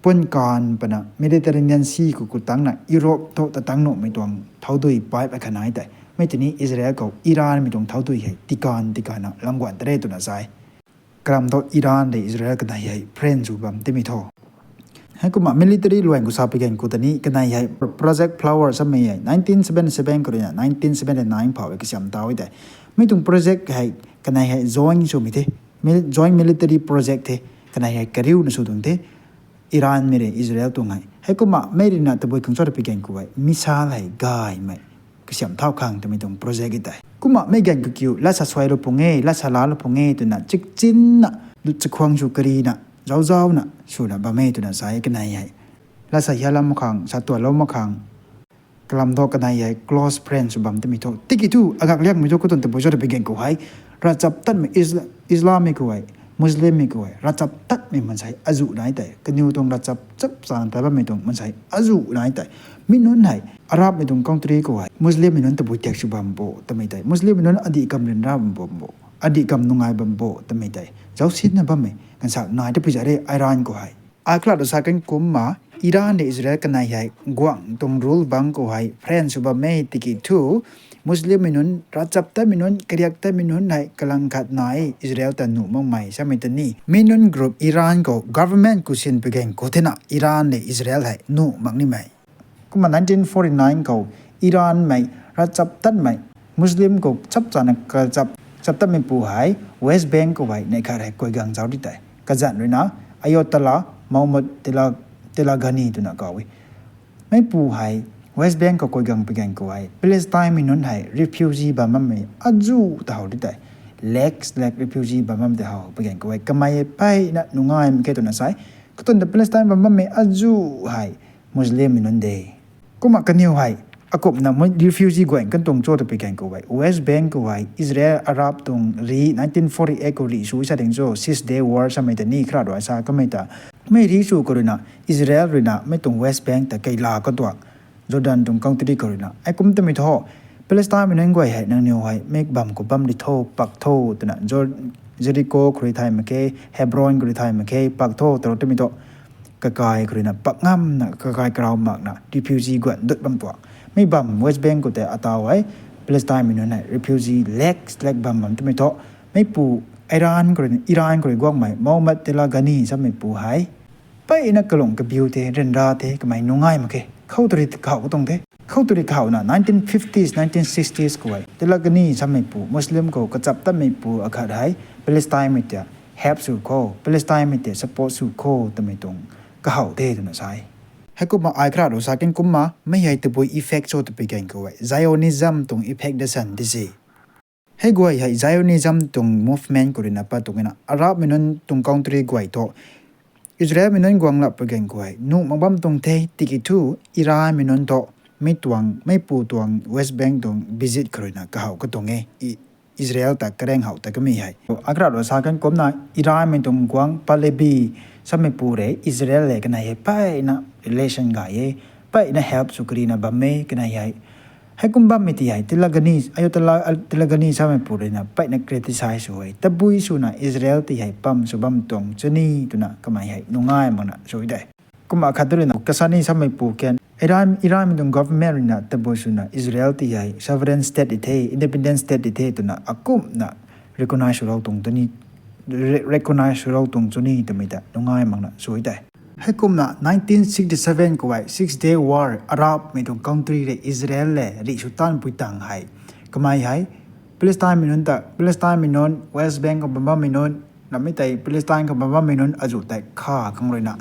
pun kan pana Mediterranean Sea khou ku tangna Europe tho tatang nuhmei tuang thaudui pipe akhat nai tei. Mei tini Israel khou Iran mei tuang thaudui hei tikan tikanna langguan tare twna sai. Kalam tho Iran de Israel kanei hei friend sw bam timei tho. Heikumna military luan khou sa pui gan khou tani kanei hei Project Flower samei hei nineteen seventy-seven khou ruina nineteen seventy-nine phau e kasiam tau e tei. Mei tuang project hei kanei hei joint swmei the. Mil-, joint military project the. Kanei hei kariuna sw tuang the. Iran mei rui Israel tuang hei. Heikumna mei ruina tabui khang cho ta pui gan khou hei missile hei gaymei kasiam thau khang twmei tuang project e tei. Kumna mei gan khou kiu latsa suailou pung e, latsa lalou pung e twna chikchinna, chakhwang sw karina, zauzauna swna bam e twna sa e kanei hei. Latsa hialou mak khang, sa tualou mak khang. Kalam tho kanei hei close friend sw bam timei tho. Tiki thu agak liangmei tho katuang tabui cho ta pui gan khou hei. Ravchap tatmei Isla-, Islam mei khou hei, Muslim mei khou hei ravchap tatmei mansei azuh nai tei. Kaniw tuang ravchap chap chana ta bammei tuang mansei azuh nai tei. Mi nunc hei Arab mei tuang country khou hei Muslim mei nunc tabui thiak sw bam bo twmei tei. Muslim mei nunc adih kam ryanra bam bo, adih kam nungai bam bo twmei tei zausinna bammei ganvsak nai ta pui za re Iran khou hei. Ai khalat rui sa kan kumna Iran de Israel kanei hei guangc tuang rule bang khou hei friend sw bam e tiki thu Muslim mei nunc, ravchap tatmei nunc, kariak tatmei nunc hei kalang khat nai Israel ta nuh makmei samei tani. Mi nunc group Iran khou government khou sin pui gan khou thena Iran de Israel hei nuh mak nimei. Kumna nineteen forty-nine khou Iran mei ravchap tatmei Muslim khou chap chana kachap, chap tatmei pu hei West Bank khou hei neih khat hei kuigang zauc di tei. Kazanc ruina Ayatollah Mahmoud Tila-, Tilagani twna kaw e. Meipu hei West Bank khou kuigang pui gan khou hei Palestine mei nunc hei refugee bam bammei azuh ta how di tei. Lakhs, lakh refugee bam bam tei how pui gan khou hei kamei e peyna nungaimei khe twna sai. Katuang ta Palestine bam bammei azuh hei Muslim mei nunc de. Kumna kaniw hei akumna mei refugee guang kan tuang cho ta pui gan khou hei West Bank khou hei Israel Arab tuang ri nineteen forty-eight khou ri sw sa ding cho Six Day War samei ta ni khalat rui sa kamei ta. Mei ri sw khou ruina Israel ruina mei tuang West Bank ta keila kan tuang Jordan tuang country khou ruina. Ai kum twmei tho Palestine mei nunc guay hei nangniw hei mei bam khou bam di tho, pak tho twna Jor-, Jericho khou rui thay mak khe, Hebron khou rui thay mak khe, pak tho twrou twmei tho. Kakai khou ruina pak ngamna, kakai karau makna refugee guan dut bam tuang. Mei bam West Bank khou tei ataw hei Palestine mei nunc hei refugee lakhs lakh bam bam twmei tho. Meipu Iran khou rui, Iran khou rui guangmei Mohammad Telagani samei pu hei peyna kalung kabiu the, ryanra the, kamei nungai mak khe. Khou tari kahaw katuang the. Khou tari kahawna nineteen fifties, nineteen sixties khou hei Telagani samei pu, Muslim khou kachap tatmei pu akhat hei Palestine mei ta help sw kho, Palestine mei ta support sw kho twmei tuang kahaw the twna sa e. Heikumna ai khalat rui sa kan kumna mei hei tabui effect cho twpui gan khou hei Zionism tuang effect da san di se. Hei guay hei Zionism tuang movement khou ruina pat tuang na Arab mei nunc tuang country guay tho Israel mei nunc guang lap pui gan khou hei nuh mak bam tuang the tiki thu Iran mei nunc tho mei tuang, meipu tuang West Bank tuang visit khou ruina kahaw katuang e. Israel ta kareng how ta kamei hei. Akhalat rui sa kan kumna Iran mei tuang guang Pahlavi samei pu rei Israel le kanei hei peyna relation gay e, peyna help sw karina bam e kanei hei. Heikum bammei ti hei Telagani, Ayatollah Telagani samei pu ruina peyna criticize sw e. Tabui swna Israel ti hei pam sw bam tuang chuni twna kamei hei nungai makna sw de. Kumna khat ruina Kashani samei pu kan Iran, Iran mei tuang government ruina tabui swna Israel ti hei sovereign state di the, independent state di the twna akumna recognize swlou tuang chuni, re-, recognize swlou tuang chuni twmei ta nungai makna sw de. Heikumna nineteen sixty-seven khou hei Six Day War, Arab mei tuang country le Israel le ri sw tan pui tang hei kamei hei Palestine mei nunc ta, Palestine mei nunc, West Bank khou bam bammei nunc, namei tei Palestine khou bam bammei nunc azuh tei kha khang ruina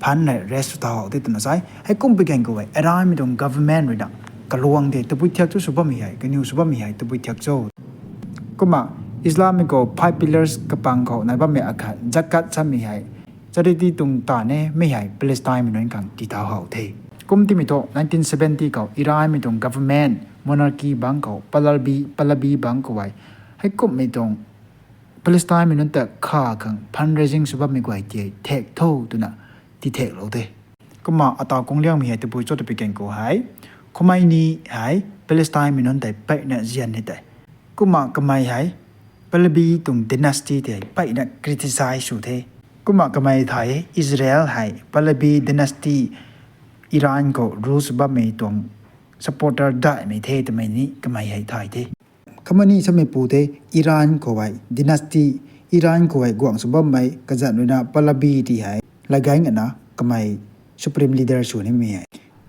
phan hei raise sw thau the twna sa e. Heikum pui gan khou hei Iran mei tuang government ruina kaluang de, tabui thiak cho sw bammei hei, kaniw sw bammei hei tabui thiak cho. Kumna Islam mei khou five pillars kapang khou nai bammei akhat zakat samei hei charity tuang ta ne, mei hei Palestine mei nunc khang tii thau how the. Kum timei tho nineteen seventy khou Iran mei tuang government monarchy bangc khou Pahlavi, Pahlavi bangc khou hei, heikumhmei tuang Palestine mei nunc ta kha khang fundraising sw bammei guay tei thek tho twna tithek lou the. Kumna ataw kungliangmei hei tabui cho twpui gan khou hei, Khomeini hei Palestine mei nunc tei peyna zian ni tei. Kumna kamei hei Pahlavi tuang dynasty tei peyna criticize sw the. Kumna kamei thay e, Israel hei Pahlavi dynasty Iran khou rule sw bammei tuang supporter daihmei the twmei ni kamei hei thay the. Khomeini samei pu the, Iran khou hei dynasty, Iran khou hei guangc sw bammei kazanc ruina Pahlavi ti hei lagaeng ana kamei supreme leader sw nimei hei.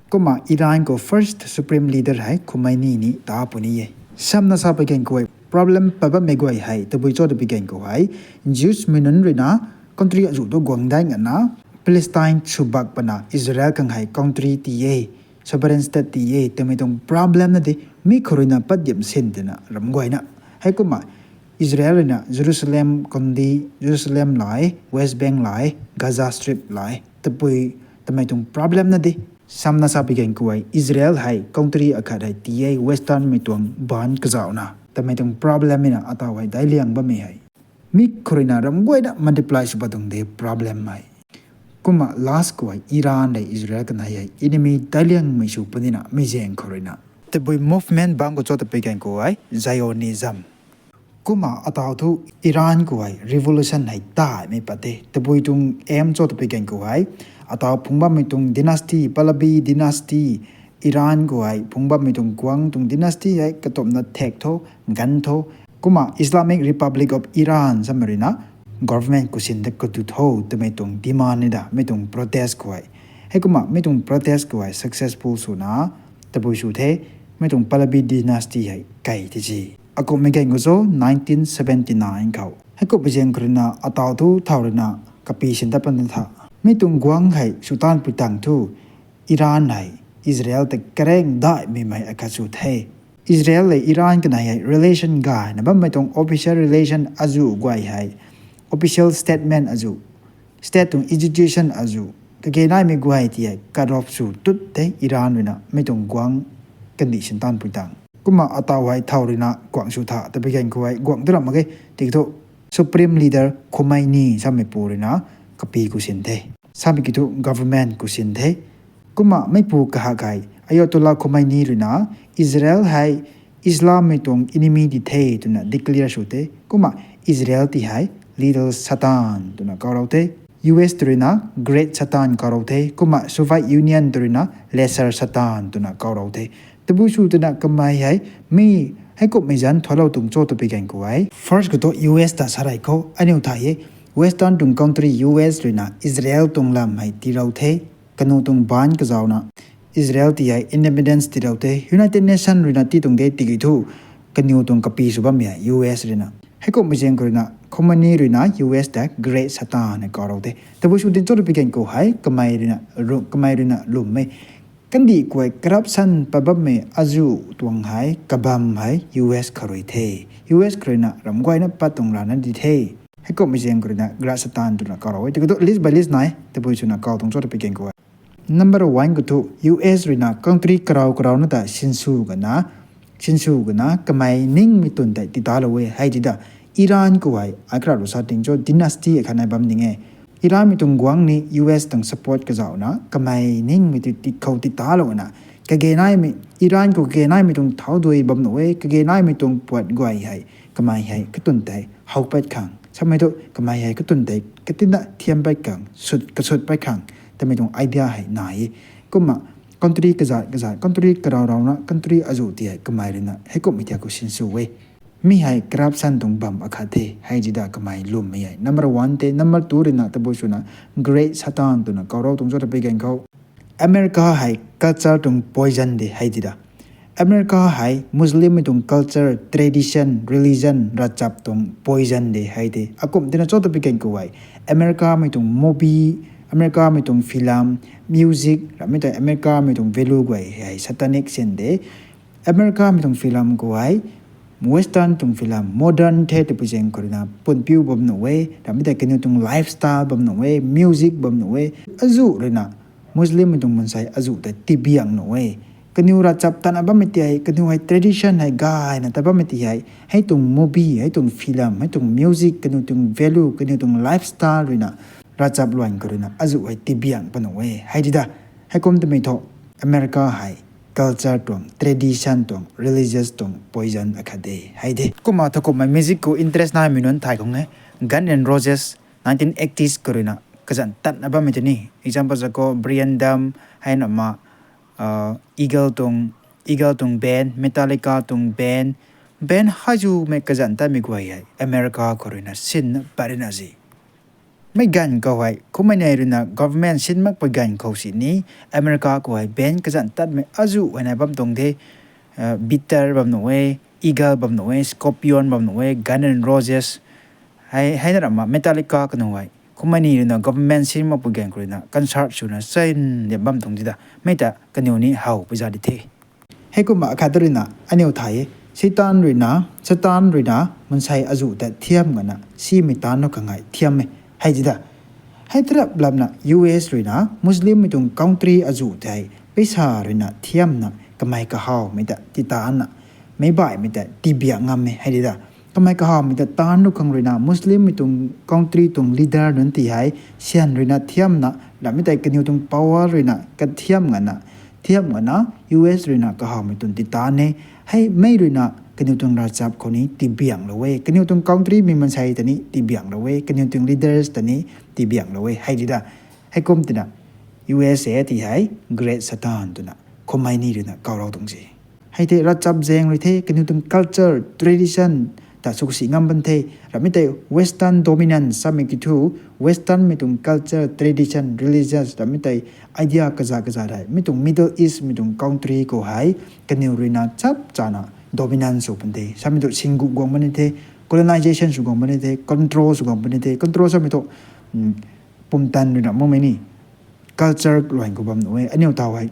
Kumna Iran khou first supreme leader hei Khomeini ni ta puni e. Samna sa pui gan khou hei problem pat bammei guay hei tabui cho twpui gan khou hei, Jews mei nunc ruina country azuh tu guang daeng ana Palestine chubak pana Israel khang hei country ti e, sovereign state ti e twmei tuang problem na de, mi khou ruina pat diam sin twna ram guayna. Heikumna Israel ruina Jerusalem kandih, Jerusalem lai, West Bank lai, Gaza Strip lai, tabui twmei tuang problem na de. Samna sa pui gan khou hei Israel hei country akhat hei ti e, Western mei tuang baan kazauhna twmei tuang problem na ataw hei daic liang bammei hei. Mi khou ruina ram guayna multiply sw pat tuang de problem hei. Kumna last khou hei Iran le Israel kanei hei enemy daic liangmei sw punina mi zaeng khou ruina tabui movement bangc khou cho twpui gan khou hei Zionism. Kumna ataw thu Iran khou hei revolution hei taimei pat the. Tabui tuang aim cho twpui gan khou hei, ataw phungc bammei tuang dynasty, Pahlavi dynasty, Iran khou hei phungc bammei tuang guangc tuang dynasty hei katumna thek tho, gan tho. Kumna Islamic Republic of Iran samei ruina government khou sin ta katu tho twmei tuang demand ni da, mi tuang protest khou hei. Heikumna mi tuang protest khou hei successful swna tabui sw the, mi tuang Pahlavi dynasty hei kai the si. Akumhmei gan khou cho nineteen seventy nine khou. Heikumhmei zaeng khou ruina ataw thu thau ruina kapi sin tat pan tha. Mi tuang guangc hei sw taanv pui tang thu Iran hei Israel ta kareng daihmei mei akhat sw the. Israel le Iran kanei hei relation gayna bammei tuang official relation azuh guay hei, official statement azuh, state tuang institution azuh, kage naimei guay ti hei cut off sw tut the Iran ruina mi tuang guangc kandih sin taanv pui tang. Kumna ataw hei thau ruina guangc sw tha twpui gan khou hei guangc tu ram mak ge, tiki thu supreme leader Khomeini samei pu ruina kapi khou sin the. Samei ki thu government khou sin the. Kumna meipu kahak hei Ayatollah Khomeini ruina Israel hei Islam mei tuang enemy di the twna declare sw the. Kumna Israel ti hei Little Satan twna kaw rou the. U S tu ruina Great Satan kaw rou the. Kumna Soviet Union tu ruina Lesser Satan twna kaw rou the. Tabui sw twna kamei hei mi heikumhmei zanc thalou tuang cho twpui gan khou hei, first khou thu U S ta sa rei khou aniu thay e. Western tuang country U S ruina Israel tuang lam hei tiilou the. Kaniw tuang baan kazauhna Israel ti hei independence tiilou the. United Nation ruina ti tuang de tiki thu kaniw tuang kapi sw bammei hei U S ruina. Heikumhmei zaeng khou ruina Khomeini ruina U S ta Great Satan na kaw rou the. Tabui sw tin cho twpui gan khou hei kamei ruina lwm e. Kandih khou hei corruption pat bammei azuh tuang hei kabam hei U S khou rui the. U S khou ruina ram guayna pat tuang rana di the. Heikumhmei zaeng khou ruina Great Satan twna kaw rou e. Tiki thu list by list nai, tabui swna kaw tuang cho twpui gan khou hei. Number one khou thu U S ruina country karau karau na ta sinsw gana, sinsw gana kamei ningmei twn tei titalou e hei ti da. Iran khou hei akra lu sa ting cho dynasty akhat nai bam ning e. Iranmei tuang guangc ni U S tuang support kazauhna kamei ningmei ti, ti khou titalou na. Kage naimei, Iran khou kage naimei tuang thau dui bam nuh e, kage naimei tuang puat guay hei, kamei hei katwn tei how pat khang. Samei thu kamei hei katwn tei katina thiam pat khang, sut, kasut pat khang twmei tuang idea hei nai e. Kumna country kazat kazat, country karau rauna, country azuh ti hei kamei ruina heikumhmei thiak khou sinsw e. Mi hei corruption tuang bam akhat the hei ti da kamei lwmmei hei. Number one tei, number two ruina tabui swna Great Satan twna kaw rou tuang cho twpui gan khou. America hei culture tuang poison de hei ti da. America hei Muslimmei tuang culture, tradition, religion, ravchap tuang poison de hei te. Akumh tina cho twpui gan khou hei, Americamei tuang movie, Americamei tuang film, music, ramei tei Americamei tuang value guay hei satanic sin de. Americamei tuang film khou hei, Western tuang film, modern the twpui zaeng khou ruina punpiu bam nuh e, ramei tei kaniw tuang lifestyle bam nuh e, music bam nuh e, azuh ruina Muslimmei tuang mansei azuh tei tibiang nuh e. Kaniw ravchap tatna bammei ti hei, kaniw hei tradition hei gayna tat bammei ti hei, hei tuang movie, hei tuang film, hei tuang music, kaniw tuang value, kaniw tuang lifestyle ruina ravchap luan khou ruina azuh hei tibiang panuh e hei di da. Heikum twmei thu America hei culture tuang, tradition tuang, religious tuang poison akhat de hei de. Kumna thakumhmei music khou interest naimei nunc thay khang e, Guns N' Roses, nineteen eighties khou ruina kazanc tatna bammei tei ni. Example za khou Bryan Adams, hei na ma, Eagle tuang, Eagle tuang band, Metallica tuang band, band hei zumei kazanc tatmei guay hei America khou ruina sinna pat rina zi. Mei ganv khou hei, kummei nei ruina government sin makpui ganv khou sini, America khou hei band kazanc tatmei azuh hei nai bam tuang de, Beatles bam nuh e, Eagle bam nuh e, Scorpion bam nuh e, Guns N' Roses, hei, hei na rama Metallica kanu hei. Kummei ni ruina government sin makpui ganv khou ruina concert swna sin de bam tuang di da. Mei ta kaniw ni how pui za di the. Heikumna akhat ruina aniw thay e, Satan ruina, Satan ruina mansei azuh ta thiam gana simei taanv nu khang hei thiam e hei di da. Hei tarap lapna U S ruina Muslimmei tuang country azuh tei peisa ruina thiamna kamei kahawmei ta titaanna, meic baihmei ta tibiang ngam e hei di da. Kamei kahawmei ta taanv nu khang ruina Muslimmei tuang country tuang leader nunc ti hei syan ruina thiamna, ramei tei kaniw tuang power ruina kathiam gana, thiam gana U S ruina kahawmei tuang titaan e. Hei mei ruina kaniw tuang ravchap khou ni tibianglou e, kaniw tuang countrymei mansei ta ni tibianglou e, kaniw tuang leaders ta ni tibianglou e hei di da. Heikum tina U S A ti hei Great Satan twna kummei ni ruina kaulou tuang se. Hei tei ravchap zaeng rui the, kaniw tuang culture, tradition ta sw kasi ngam ban the. Ramei tei Western dominance samei ki thu, Westernmei tuang culture, tradition, religions, ramei tei idea kaza kaza rei mi tuang Middle Eastmei tuang country khou hei kaniw ruina chap chana dominance sw pun the. Samei thu singgu guang puni the, colonization sw guang puni the, control sw guang puni the. Control samei thu pumtan ruina makmei ni culture luan khou bam nuh e. Aniw taw hei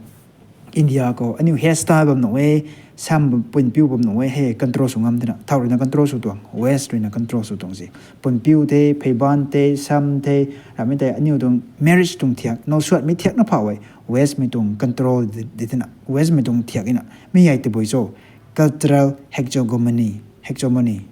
India khou aniw hairstyle bam nuh e, sam pun piu bam nuh e, hei control sw ngam tina thau ruina control sw tuang, West ruina control sw tuang se. Pun piu the, pheiban the, sam the, ramei tei aniw tuang marriage tuang thiak, now suatmei thiak na phau e, Westmei tuang control di tina, Westmei tuang thiak ina. Mi hei tabui cho, cultural hegemony, hegemony.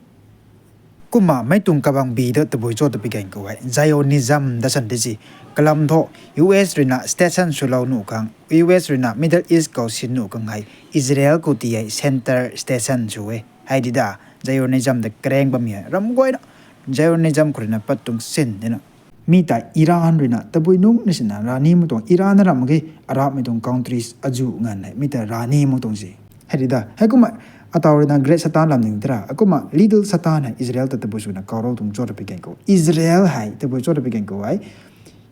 Kumna mei tuang kabang bi ta tabui cho ta pi gan khou hei Zionism ta san di si. Kalam thu U S ruina station swlou nuh khang, U S ruina Middle East khou sin nuh khang hei Israel khou ti hei center station sw e hei di da. Zionism ta kareng bammei hei ram guayna Zionism khou ruina pat tuang sin dina. Mi ta Iran ruina tabui nungc na sina rani mei tuang, Iran na ram mak ge, Arabmei tuang countries azuh nganv hei mi ta rani mak tuang se hei di da. Heikumna ataw ruina Great Satan lam ning tera, akumna Little Satan hei Israel ta tabui swna kaulou tuang cho ta pi gan khou, Israel hei tabui cho ta pi gan khou hei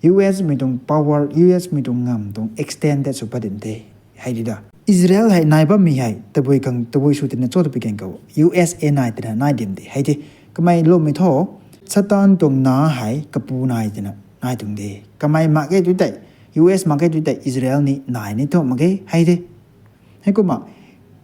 U S mei tuang power, U S mei tuang ngam tuang extended sw pat din the hei di da. Israel hei nai bammei hei tabui khang tabui sw tina cho ta pi gan khou U S A nai tina nai dim de hei de. Kamei lwmmei thu Satan tuang na hei kapu nai tina nai tuang de. Kamei mak ge tu tei, U S mak ge tu tei Israel ni nai ni thu mak ge hei de. Heikumna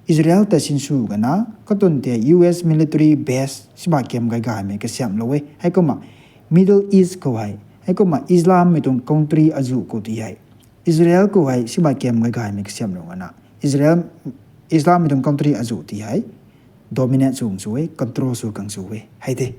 Israel ta sinsw gana katun tei U S military base sibai kam gay gaymei kasiamhlou e. Heikumna Middle East khou hei, heikumna Islammei tuang country azuh khou ti hei Israel khou hei sibai kam gay gaymei kasiamhlou gana Israel, Islammei tuang country azuh ti hei dominate sw khang sw e, control sw khang sw e hei de.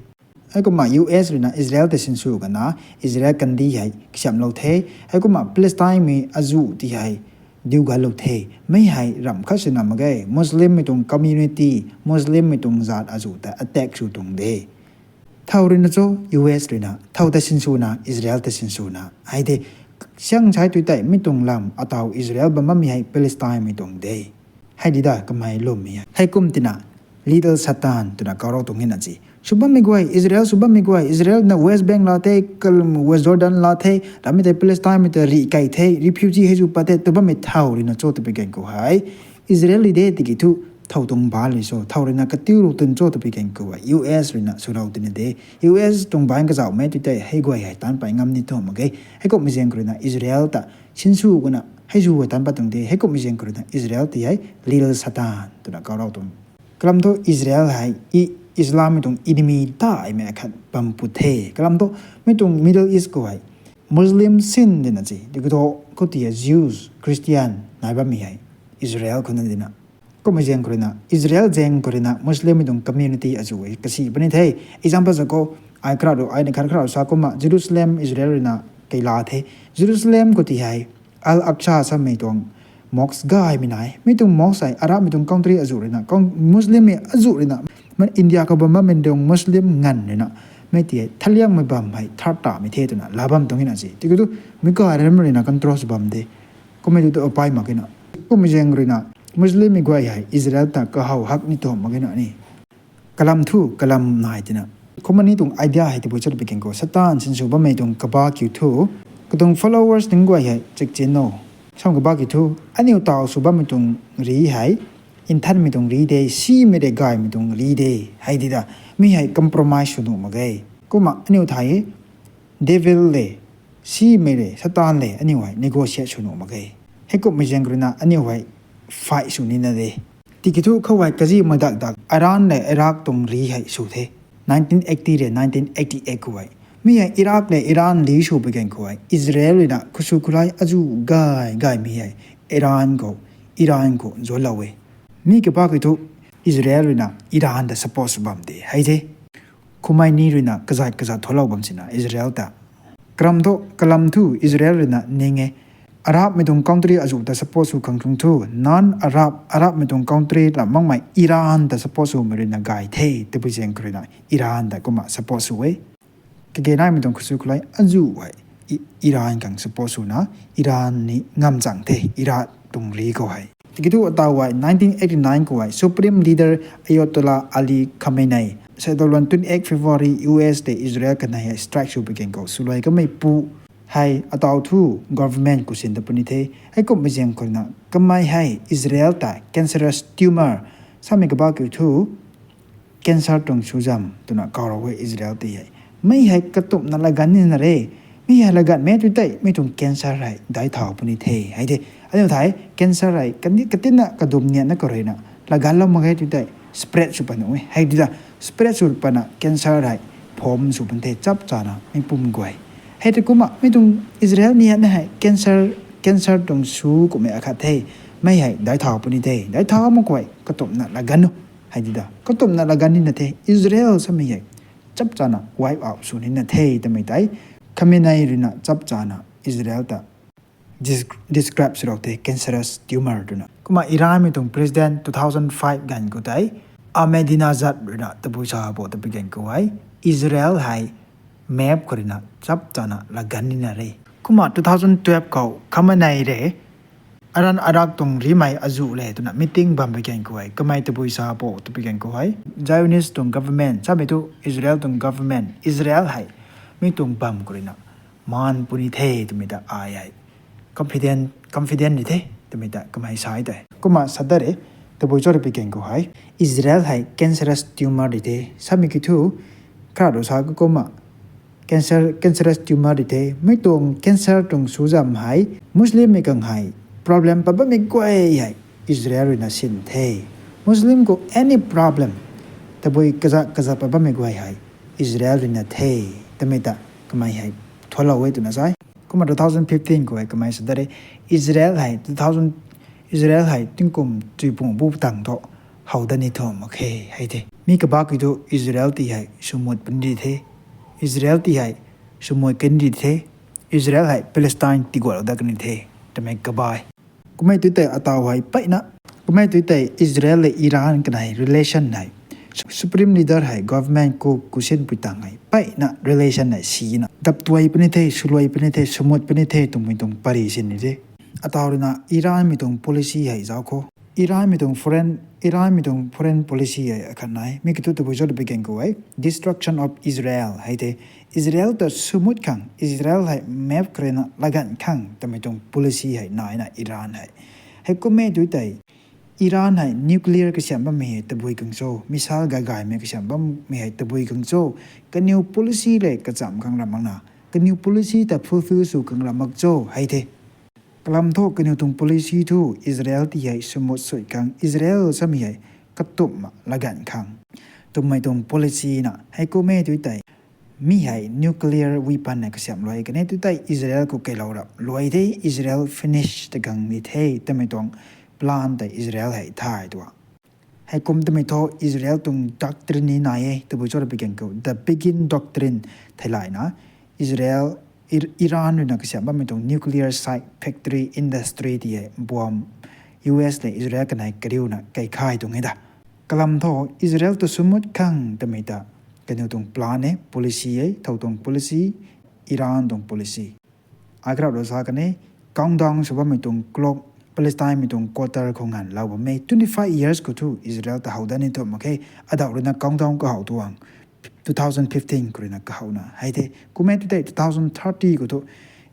Heikumna U S ruina Israel ta sinsw gana Israel kandih hei kasiamhlou the. Heikumna Palestinemei azuh ti hei diu galou the. Mei hei ram khat sina mak ge, Muslimmei tuang community, Muslimmei tuang zat azuh ta attack sw tuang de. Thau ruina cho U S ruina thau ta sinswna, Israel ta sinswna hei de. Siang sai tu tei mi tuang lam ataw Israel bam bammei hei Palestinemei tuang de hei di da. Kamei lwmmei hei heikum tina Little Satan twna kaulou tuang e na si. Sw bammei guay, Israel sw bammei guay, Israel na West Bank la the, West Jordan la the, ramei tei Palestinemei ta rih kei the, refugee hei zu pat the tw bammei thau ruina cho ta pi gan khou hei Israel rui de tiki thu thau tuang bal rui so, thau ruina katiu rou twn cho ta pi gan khou hei U S ruina swlou tini de. U S tuang bal kazauhmei tu tei hei guay hei taanc pay ngam ni thu mak ge. Heikumhmei zaeng khou ruina Israel ta sinsw gana hei zu hei taanc pat tuang de. Heikumhmei zaeng khou ruina Israel ti hei Little Satan twna kaulou tuang. Kalam thu Israel hei Islammei tuang enemy taimei akhat bam put the. Kalam thu mi tuang Middle East khou hei Muslim sin dina si, tiki thu khou ti hei Jews, Christian nai bammei hei Israel khou na dina. Kumna zaeng khou ruina, Israel zaeng khou ruina Muslimmei tuang community azuh e kasi puni the. Example za khou, ai kharau, ai ni khat kharau sa kumna Jerusalem, Israel ruina keila the. Jerusalem khou ti hei Al-Aqsa samei tuang mosque gaymei nai. Mi tuang mosque hei Arabmei tuang country azuh ruina, Muslimmei azuh ruina, India khou bam bammei tuang Muslim nganv ruina, mi ti hei thaliangmei bam hei thar tamei the twna la bam tuang na si. Tiki tu, mi gay ram ruina control sw bam de. Kumna tu tu apai mak na. Kumna zaeng ruina, Muslimmei guay hei Israel ta kahaw hak ni tuang mak na ni. Kalam thu, kalam nai tina. Kumna ni tuang idea hei tabui chat pui kan khou, Satan sinsw bammei tuang kabah kiu thu, katuang followers ning guay hei chikchin no. Sam kabah kiu thu, aniu taw sw bammei tuang ri hei, nthanmei tuang ri de, simei de, gaymei tuang ri de, hei di da. Mi hei compromise sw nuh mak ge. Kumna aniu thei, devil le, simei le, Satan le, aniu hei negotiate sw nuh mak ge. Heikumhmei zaeng ruina aniu hei fight sw nina de. Tiki thu khou hei kazi madak dak Iran le Iraq tuang ri hei sw the. Nineteen eighty le nineteen eighty-eight khou hei. Mi hei Iraq le Iran ri sw pui kan khou hei, Israel ruina khusw khulai azuh gay gaymei hei Iran khou, Iran khou zuanlou e. Mi kabah kiu thu Israel ruina Iran ta support sw bam de, hei de. Kumna ni ruina kazat kazat tholou bam sina Israel ta. Kalam thu, kalam thu Israel ruina ning e. Arabmei tuang country azuh ta support sw khang tuang thu, non-Arab, Arabmei tuang country lam makmei Iran ta support swmei ruina gay the, tabui zaeng khou ruina Iran ta kumna support sw e. Kage naimei tuang khusw khulai azuh hei, Iran khang support swna, Iran ni ngam chang the, Iraq tuang ri khou hei. Tiki thu ataw hei, nineteen eighty-nine khou hei, Supreme Leader Ayatollah Ali Khamenei, Saturday twenty-eight February U S tei Israel kanei hei strike sw pui kan khou swluai kamei pu hei ataw thu government khou sin ta puni the. Heikumhmei zaeng khou ruina kamei hei Israel ta cancerous tumor, samei kabah kiu thu, cancer tuang suzam twna kaw rou e Israel ti hei. Mi hei katumna laganv nina re. Mi hei laganvmei tu tei, mi tuang cancer hei daic thau puni the, hei de. Aniu thei cancer hei katina kadum nianna khou ruina laganvlou mak ge tu tei spread sw pat nuh e, hei di da. Spread sw patna cancer hei form sw pun the chap chana mi pum guay. Hei tei kumna mi tuang Israel nianna hei cancer, cancer tuang su kummei akhat the. Mi hei daic thau puni the, daic thau mak guay katumna laganv nu, hei di da. Katumna laganv nina the, Israel samei hei chap chana wipe out sw nina the twmei tei Khamenei ruina chap chana Israel ta describe sw rou the, cancerous tumor twna. Kumna Iranmei tuang president two thousand five ganv khou tei Ahmadinejad ruina tabui sa bo tabui kan khou hei, Israel hei map khou ruina chap chana laganv nina re. Kumna two thousand twelve khou Khamenei re, Iran Iraq tuang rimei azuh le twna meeting bam pui kan khou hei, kamei tabui sa bo tabui kan khou hei, Zionist tuang government, samei thu Israel tuang government, Israel hei mi tuang bam khou ruina maan puni the twmei ta ai hei confident, confident di the twmei ta kamei sa tei. Kumna sa da re, tabui cho tabui kan khou hei, Israel hei cancerous tumor di the, samei kiu thu, kharau sa kumna cancer, cancerous tumor di the, mi tuang cancer tuang suzam hei Muslimmei khang hei problem pat bammei guay hei Israel ruina sin the. Muslim khou any problem, tabui kazat kazat pat bammei guay hei Israel ruina the twmei ta kamei hei tholou e twna sa e. Kumna two thousand fifteen khou hei kamei sa da re, Israel hei two thousand, Israel hei tingkum chuipung bu tang thu how dat ni thu mak khe, hei the. Mi kabah kiu thu Israel ti hei swmut puni di the. Israel ti hei swmut kan di the. Israel hei Palestine tigualou dat kan di the twmei kabah e. Kumna tu tei ataw hei peyna, kumna tu tei Israel le Iran kanei relation hei, Supreme Leader hei government khou kusin pui tang hei peyna relation hei sina dap tuai puni the, swluai puni the, swmut puni the twmei tuang pary sin ni the. Ataw ruina Iranmei tuang policy hei zauc khou, Iranmei tuang foreign, Iranmei tuang foreign policy hei akhat nai. Mi kiu thu tabui cho tabui kan khou hei, destruction of Israel, hei the. Israel ta swmut khang, Israel hei map khou ruina laganv khang twmei tuang policy hei naina Iran hei. Heikum e tu tei, Iran hei nuclear kasiam bammei hei tabui khang cho, missile gay gaymei kasiam bammei hei tabui khang cho, kaniw policy le kacham khang ram makna, kaniw policy ta fulfill sw khang ram mak cho, hei the. Kalam thu kaniw tuang policy thu Israel ti hei swmut sui khang, Israel samei hei katumna laganv khang twmei tuang policy na. Heikum e tu tei, mi hei nuclear weapon na kasiam luai kan e tu tei Israel khou keylou rap luai the, Israel finish ta gang ni the twmei tuang plan tei Israel hei thay tuang. Heikum twmei thu Israel tuang doctrine ni nai e, tabui cho ra pi gan khou, the Begin Doctrine theilayna, Israel, Ir-, Iran ruina kasiam bammei tuang nuclear site, factory, industry ti hei buam U S le Israel kanei kariuna kei khai tuang e da. Kalam thu Israel ta sumut khang twmei ta kaniw tuang plan e, policy e, thow tuang policy, Iran tuang policy. Ai karap lo sa kan e, countdown sw bammei tuang clock, Palestine mei tuang quarter khou nganv lou bam e. Twenty five years khou thu Israel ta how dat ni thu mak khe, adauh ruina countdown kahow tuang, two thousand fifteen khou ruina kahowna hei the. Kummei tu tei two thousand thirty khou thu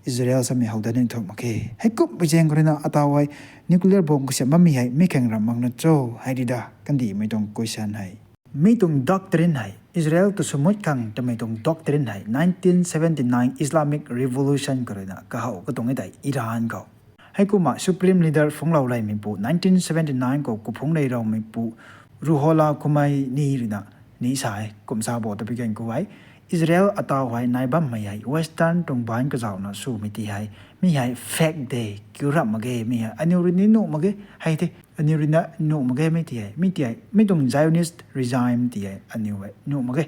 Israel samei how dat ni thu mak khe. Heikum pi zaeng khou ruina ataw hei nuclear bomb kasiam bammei hei mi khang ram mak na cho, hei di da, kandihmei tuang question hei. Mi tuang doctrine hei, Israel ta sumut khang twmei tuang doctrine hei nineteen seventy nine Islamic Revolution khou ruina kahow katuang e tei Iran khou. Heikumna Supreme Leader phunglou reymeipu nineteen seventy nine khou kaphung rey roumeipu Ruhollah Khomeini ruina ni sa e, kum sa bo ta pi gan khou hei, Israel ataw hei nai bammei hei Western tuang baanc kazauhna swmei ti hei, mi hei fake de, kiu rap mak ge, mi hei aniw rui ni nuh mak ge, hei the, aniw ruina nuh mak ge, mi ti hei, mi ti hei, mi tuang Zionist regime ti hei aniw hei nuh mak ge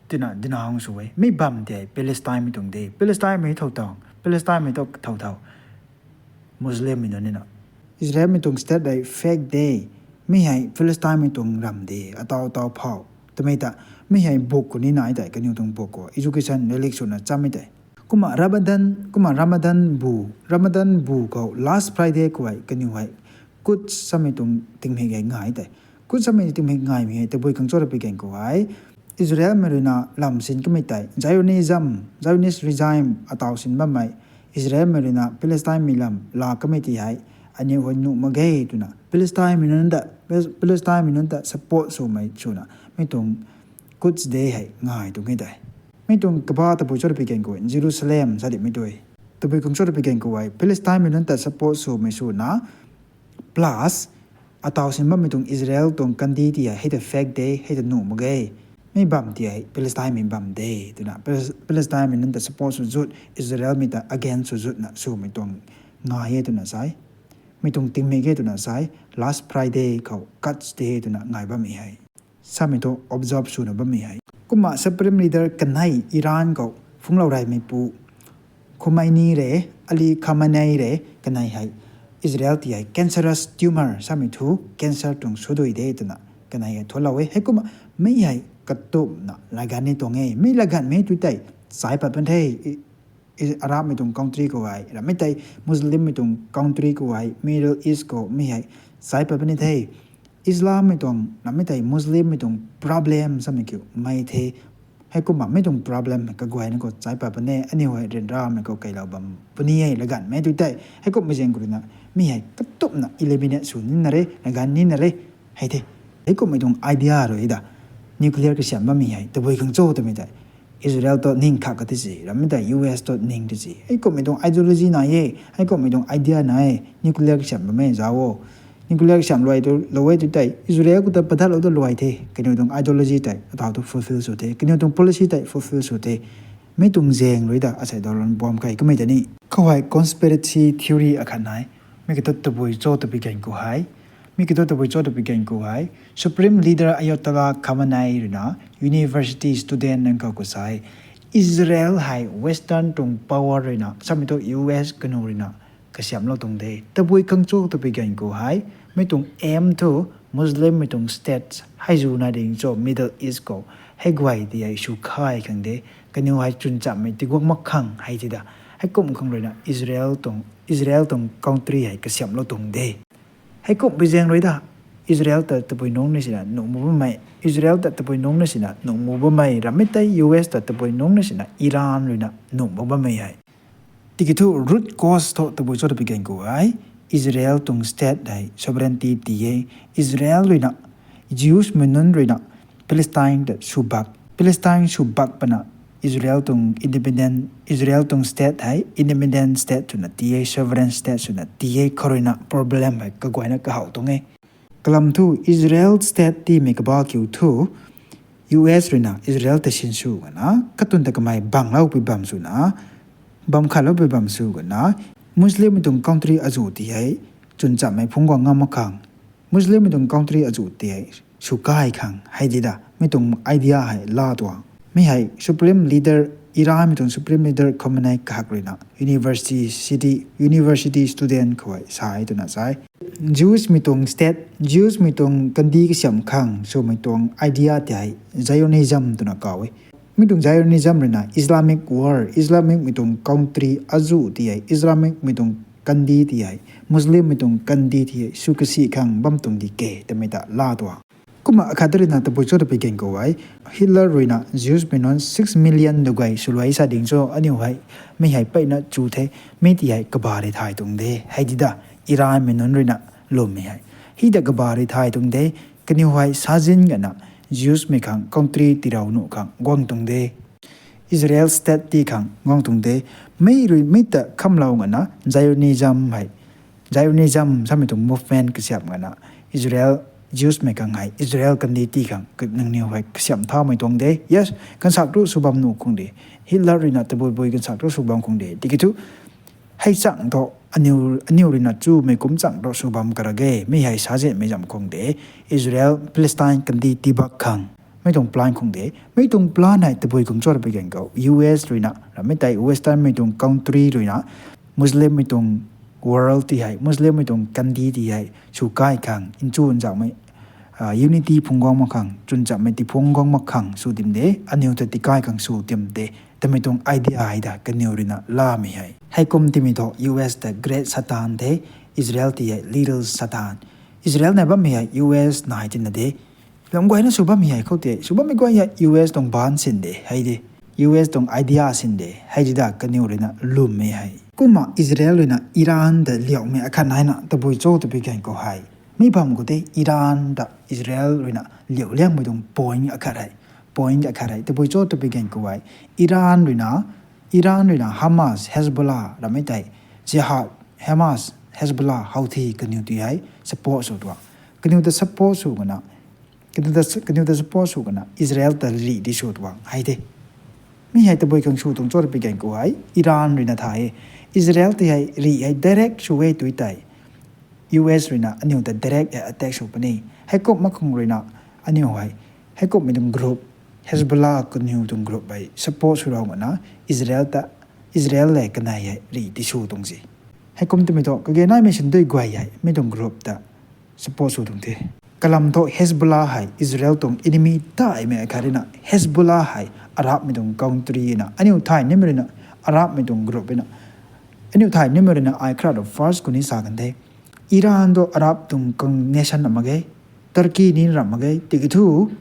twna dina hang sw e. Mi bam ti hei Palestine mei tuang de, Palestine mei thow tuang, Palestine mei tu thow thow Muslim mei nunc nina. Israel mei tuang state hei fake de, mi hei Palestine mei tuang ram de, ataw ataw phou twmei ta, mi hei book khou ni nai tei, kaniw tuang book khou, education relic swna chammei tei. Kumna Ramadan, kumna Ramadan bu, Ramadan bu khou last Friday khou hei kaniw hei Quds samei tuang tingmik hei ngai tei. Quds samei tingmik ngaimei hei tabui khang cho ra pi gan khou hei, Israel mei ruina lam sin kamei tei, Zionism, Zionist regime ataw sin bammei, Israel mei ruina Palestine mei lam laa kamei ti hei aniw hei nuh mak ge twna Palestine mei nunc ta, Palestine mei nunc ta support swmei swna mi tuang Quds Day hei ngai tuang e tei. Mi tuang kaba tabui cho ra pi gan khou Jerusalem sa dimei tu e. Tabui khang cho ra pi gan khou hei Palestine mei nunc ta support swmei swna, plus ataw sin bammei tuang Israel tuang kandih ti hei, hei ta fake de, hei ta nuh mak ge, mi bam ti hei Palestine mei bam de twna, Pales-, Palestine mei nunc ta support sw zut, Israel mei ta against sw zutna swmei tuang ngai e twna sa e. Mi tuang tingmik e twna sa e, last Friday khou Quds Day twna ngai bammei hei. Samei thu observe swna bammei hei. Kumna Supreme Leader kanei Iran khou phunglou reymeipu Khomeini re, Ali Khamenei re, kanei hei Israel ti hei cancerous tumor samei thu cancer tuang sudui de twna kanei hei thuanclou e. Heikumna mi hei katumna laganv ni tuang e. Mi laganvmei tu tei chai pat pan the. Arabmei tuang country khou hei, rammei tei Muslimmei tuang country khou hei, Middle East khou mi hei chai pat puni the. Islammei tuang, rammei tei Muslimmei tuang problem samei kiu mei the. Heikumna mi tuang problem kaguayna khou chai pat puni, aniw hei ryanramei khou keylou bam puni e laganvmei tu tei. Heikumhmei zaeng khou ruina mi hei katumna eliminate sw nina re, laganv nina re. Hei the. Heikumhmei tuang idea rui da. Nuclear kasiam bammei hei tabui khang cho twmei tei, Israel tu ning khat ka ti si, rammei tei U S tu ning ti si. Heikumhmei tuang ideology nai e, heikumhmei tuang idea nai e, nuclear kasiam bammei zauc o. Nuclear kasiam luai tu, lou e tu tei Israel khou ta pathatlou tu luai the, kaniw tuang ideology tei ataw tu fulfill sw the, kaniw tuang policy tei fulfill sw the. Mi tuang zaeng rui da asei daw lan bam kei kamei ta ni. Khou hei conspiracy theory akhat nai. Mi kiu thu tabui cho twpui gan khou hei, mi kiu thu tabui cho twpui gan khou hei, Supreme Leader Ayatollah Khamenei ruina university student nunc khou khou sa e, Israel hei Western tuang power ruina, samei thu U S kanu ruina kasiamhlou tuang de. Tabui khang cho twpui gan khou hei, mi tuang aim thu Muslimmei tuang states hei zu na ding cho Middle East khou, hei guay ti hei sw khay khang de, kaniw hei chwnchamhmei tiguang mak khang hei ti da. Heikum khang ruina Israel tuang, Israel tuang country hei kasiamhlou tuang de. Heikum pi zaeng rui da, Israel ta tabui nungc ni sina nuh mak bammei, Israel ta tabui nungc ni sina nuh mak bammei, rammei tei U S ta tabui nungc ni sina Iran ruina nuh mak bammei hei. Tiki thu root cause thu tabui cho twpui gan khou hei, Israel tuang state hei sovereignty ti e, Israel ruina, Jews mei nunc ruina, Palestine ta sw bak, Palestine sw bak pana, Israel tuang independent, Israel tuang state hei independent state swna ti e, sovereign state swna ti e, khou ruina problem hei kaguayna kahaw tuang e. Kalam thu Israel state tiimei kaba kiu thu, U S ruina Israel ta sinsw gana, katun ta kamei bangloupui bam swna, bam khatloupui bam sw gana, Muslimmei tuang country azu ti hei, chwn chammei phungc guang ngam mak khang, Muslimmei tuang country azuh ti hei swkai khang hei di da, mi tuang idea hei la tuang. Mi hei Supreme Leader, Iranmei tuang Supreme Leader Khamenei kahak ruina university, university student khou hei sa e twna sa e. Jewsmei tuang state, Jewsmei tuang kandih kasiamh khang swmei tuang idea ti hei Zionism twna kaw e. Mi tuang Zionism ruina Islamic world, Islamicmei tuang country azuh ti hei, Islamicmei tuang kandih ti hei, Muslimmei tuang kandih ti hei sw kasi khang bam tuang di ke twmei ta la tuang. Kumna akhat ruina tabui cho twpui gan khou hei, Hitler ruina Jewsmei nunc six million du guay swluai sa ding cho aniu hei, mi hei peyna chu the, mi ti hei kaba rui thay tuang de hei di da, Iranmei nunc ruina lwmmei hei. Hei ta kaba rui thay tuang de, kaniw hei sazin gana Jewsmei khang country tirou nuh khang guang tuang de, Israel state ti khang guang tuang de, mi rui mi ta khamlou gana Zionism hei, Zionism samei tuang movement kasiamh gana Israel, Jewsmei khang hei Israel kandih ti khang nangniw hei kasiamh thaumei tuang de. Yes, kansak tu sw bam nuh khang de, Hitler ruina tabui bui kansak tu sw bam khang de tiki thu, hei chang thu aniu, aniu ruina chumei kum chang thu sw bam kara ge, mi hei sazianmei zam khang de, Israel Palestine kandih tibak khang mi tuang plan khang de. Mi tuang plan hei tabui khang cho twpui gan khou US ruina, ramei tei Westernmei tuang country ruina, Muslimmei tuang world ti hei, Muslimmei tuang kandih ti hei swkai khang, nchun zaumei unity phungc guang mak khang, chwn chammei ti phungc guang mak khang sw tim de, aniu ta tikai khang sw tim de twmei tuang idea hei da kaniw ruina lamei hei. Heikum timei thu US ta great Satan the, Israel ti hei little Satan. Israel nai bammei hei US nai tina de. Lam guayna sw bammei hei khou tei sw bammei guay hei US tuang ban sin de hei de, US tuang idea sin de hei di da kaniw ruina lwmmei hei. Kumna Israel ruina Iran ta liaumei akhat naina tabui cho twpui gan khou hei, mi bam khou tei Iran ta Israel ruina liau liangmei tuang point akhat hei, point akhat hei tabui cho twpui gan khou hei, Iran ruina, Iran ruina Hamas, Hezbollah ramei tei, Jihad, Hamas, Hezbollah, Houthi kaniw ti hei support sw tuang. Kaniw ta support sw gana, kaniw ta support sw gana Israel ta rih di sw tuang hei de. Mi hei tabui khang sw tuang cho twpui gan khou hei Iran ruina thay e. Israel ti hei rih hei direct sw e tui tei, US ruina aniu ta direct hei attack sw puni. Heikum mak khang ruina aniu hei, heikumhmei tuang group, Hezbollah kaniw tuang group hei support swlou gana Israel ta, Israel le kanei hei rih di sw tuang si. Heikum timei thu kage naimei sindui guay hei mi tuang group ta support sw tuang the. Kalam thu Hezbollah hei Israel tuang enemy taimei akhat ruina, Hezbollah hei Arabmei tuang country na, aniu thay nimei ruina, Arabmei tuang group na, aniu thay nimei ruina ai kra tu first khou ni sa kan the. Iran tu Arab tuang nation ram mak ge, Turkey ni ram mak ge, tiki thu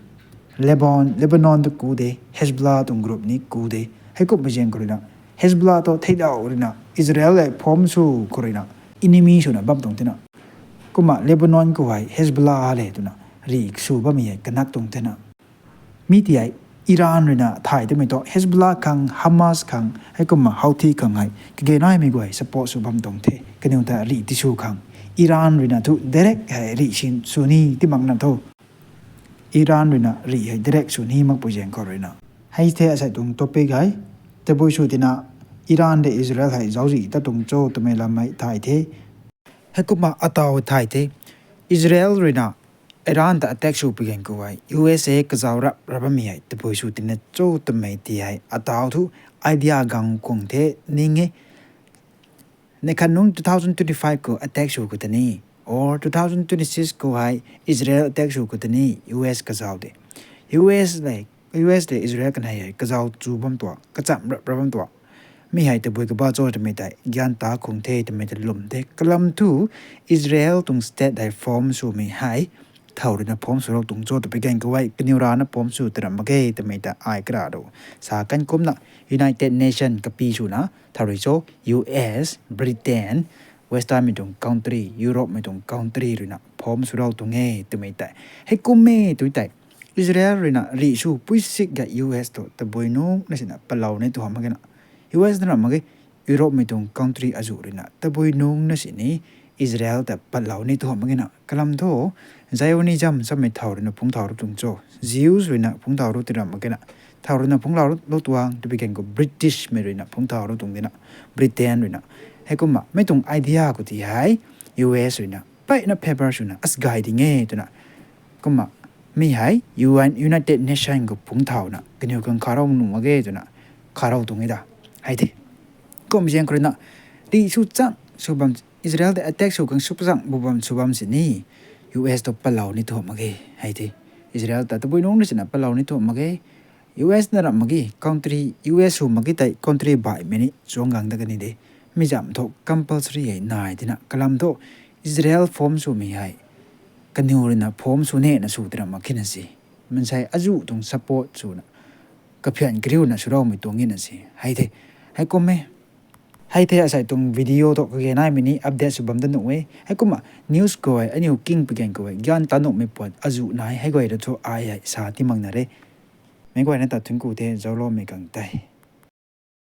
Lebanon, Lebanon tu ku de, Hezbollah tuang group ni ku de. Heikumhmei zaeng khou ruina, Hezbollah tu theidau ruina Israel le form sw khou ruina enemy swna bam tuang thena. Kumna Lebanon khou hei Hezbollah le twna rih sw bammei hei kanak tuang thena. Mi ti hei Iran ruina thay twmei thu Hezbollah khang, Hamas khang, heikumna Houthi khang hei kage naimei guay support sw bam tuang the. Kaniw ta rih ti sw khang, Iran ruina thu direct hei rih sin sw ni ti makna thu, Iran ruina rih hei direct sw ni makpui zaeng khou ruina. Hei the asei tuang topic hei. Tabui sw tina Iran de Israel hei zauczih ta tuang cho twmei lam hei thay the. Heikumna ataw thay the. Israel ruina Iran ta attack sw pui gan khou hei USA kazauc rap ra bammei hei tabui sw tina cho twmei ti hei ataw thu idea gang khang the ning e. Neih khat nung two thousand twenty-five khou attack sw khou tani, or two thousand twenty-six khou hei Israel attack sw khou tani US kazauc de. US le, US le Israel kanei hei kazauc chu bam tuang, kacham rap ra bam tuang. Mi hei tabui kaba cho twmei tei gyan ta khang the twmei ta lwm the. Kalam thu Israel tuang state hei form swmei hei thow ruina form swlou tuang cho twpui gan khou hei kaniw rana form sw ta ram mak ge twmei ta ai kra tu sa kan kumna United Nation kapi swna thow rui cho US, Britain, Westernmei tuang country, Europemei tuang country ruina form swlou tuang e twmei tei. Heikum e tui tei Israel ruina rih sw pui sik ga US tu tabui nungc na sina palou ni tu hamh mak ge na. US na ram mak ge, Europemei tuang country azuh ruina tabui nungc na sini Israel ta palou ni tu hamh mak ge na. Kalam thu Zionism samei thow ruina phungc thow ru tuang cho, Jews ruina phungc thow ru ti ram mak ge na. Thow ruina phungc lou tuang twpui gan khou Britishmei ruina phungc thow ru tuang dina, Britain ruina. Heikumna mei tuang idea khou ti hei U S ruina peyna favour swna as gay ding e twna, kumna mi hei U N, United Nation khou phungc thauna kaniw khang kharou nuh mak ge twna kharou tuang e da. Hei the, kum zaeng khou ruina ri sw chang sw bam, Israel tei attack sw khang sw chang bu bam sw bam sini U S tu palou ni thu mak ge. Hei the, Israel ta tabui nungc ni sina palou ni thu mak ge. U S na ram mak ge, country, U S sw mak ge tei country baihmei ni chuang gang dat kani de. Mi zam thu compulsory hei nai tina kalam thu Israel form swmei hei kaniw ruina form sw nena sw tira mak khe na se. Mansei azuh tuang support swna kaphian kariuna swloumei tuang e na se. Hei the, hei kum e. Hei the asei tuang video thu kage naimei ni update sw bam da nuh e. Heikumna news khou hei aniu king pui gan khou hei gyan ta nuhmei puat azuh nai hei guay ra thu ai hei sa ti mak na re. Meic guayna ta thunc ku the, zaucloumei khang tei.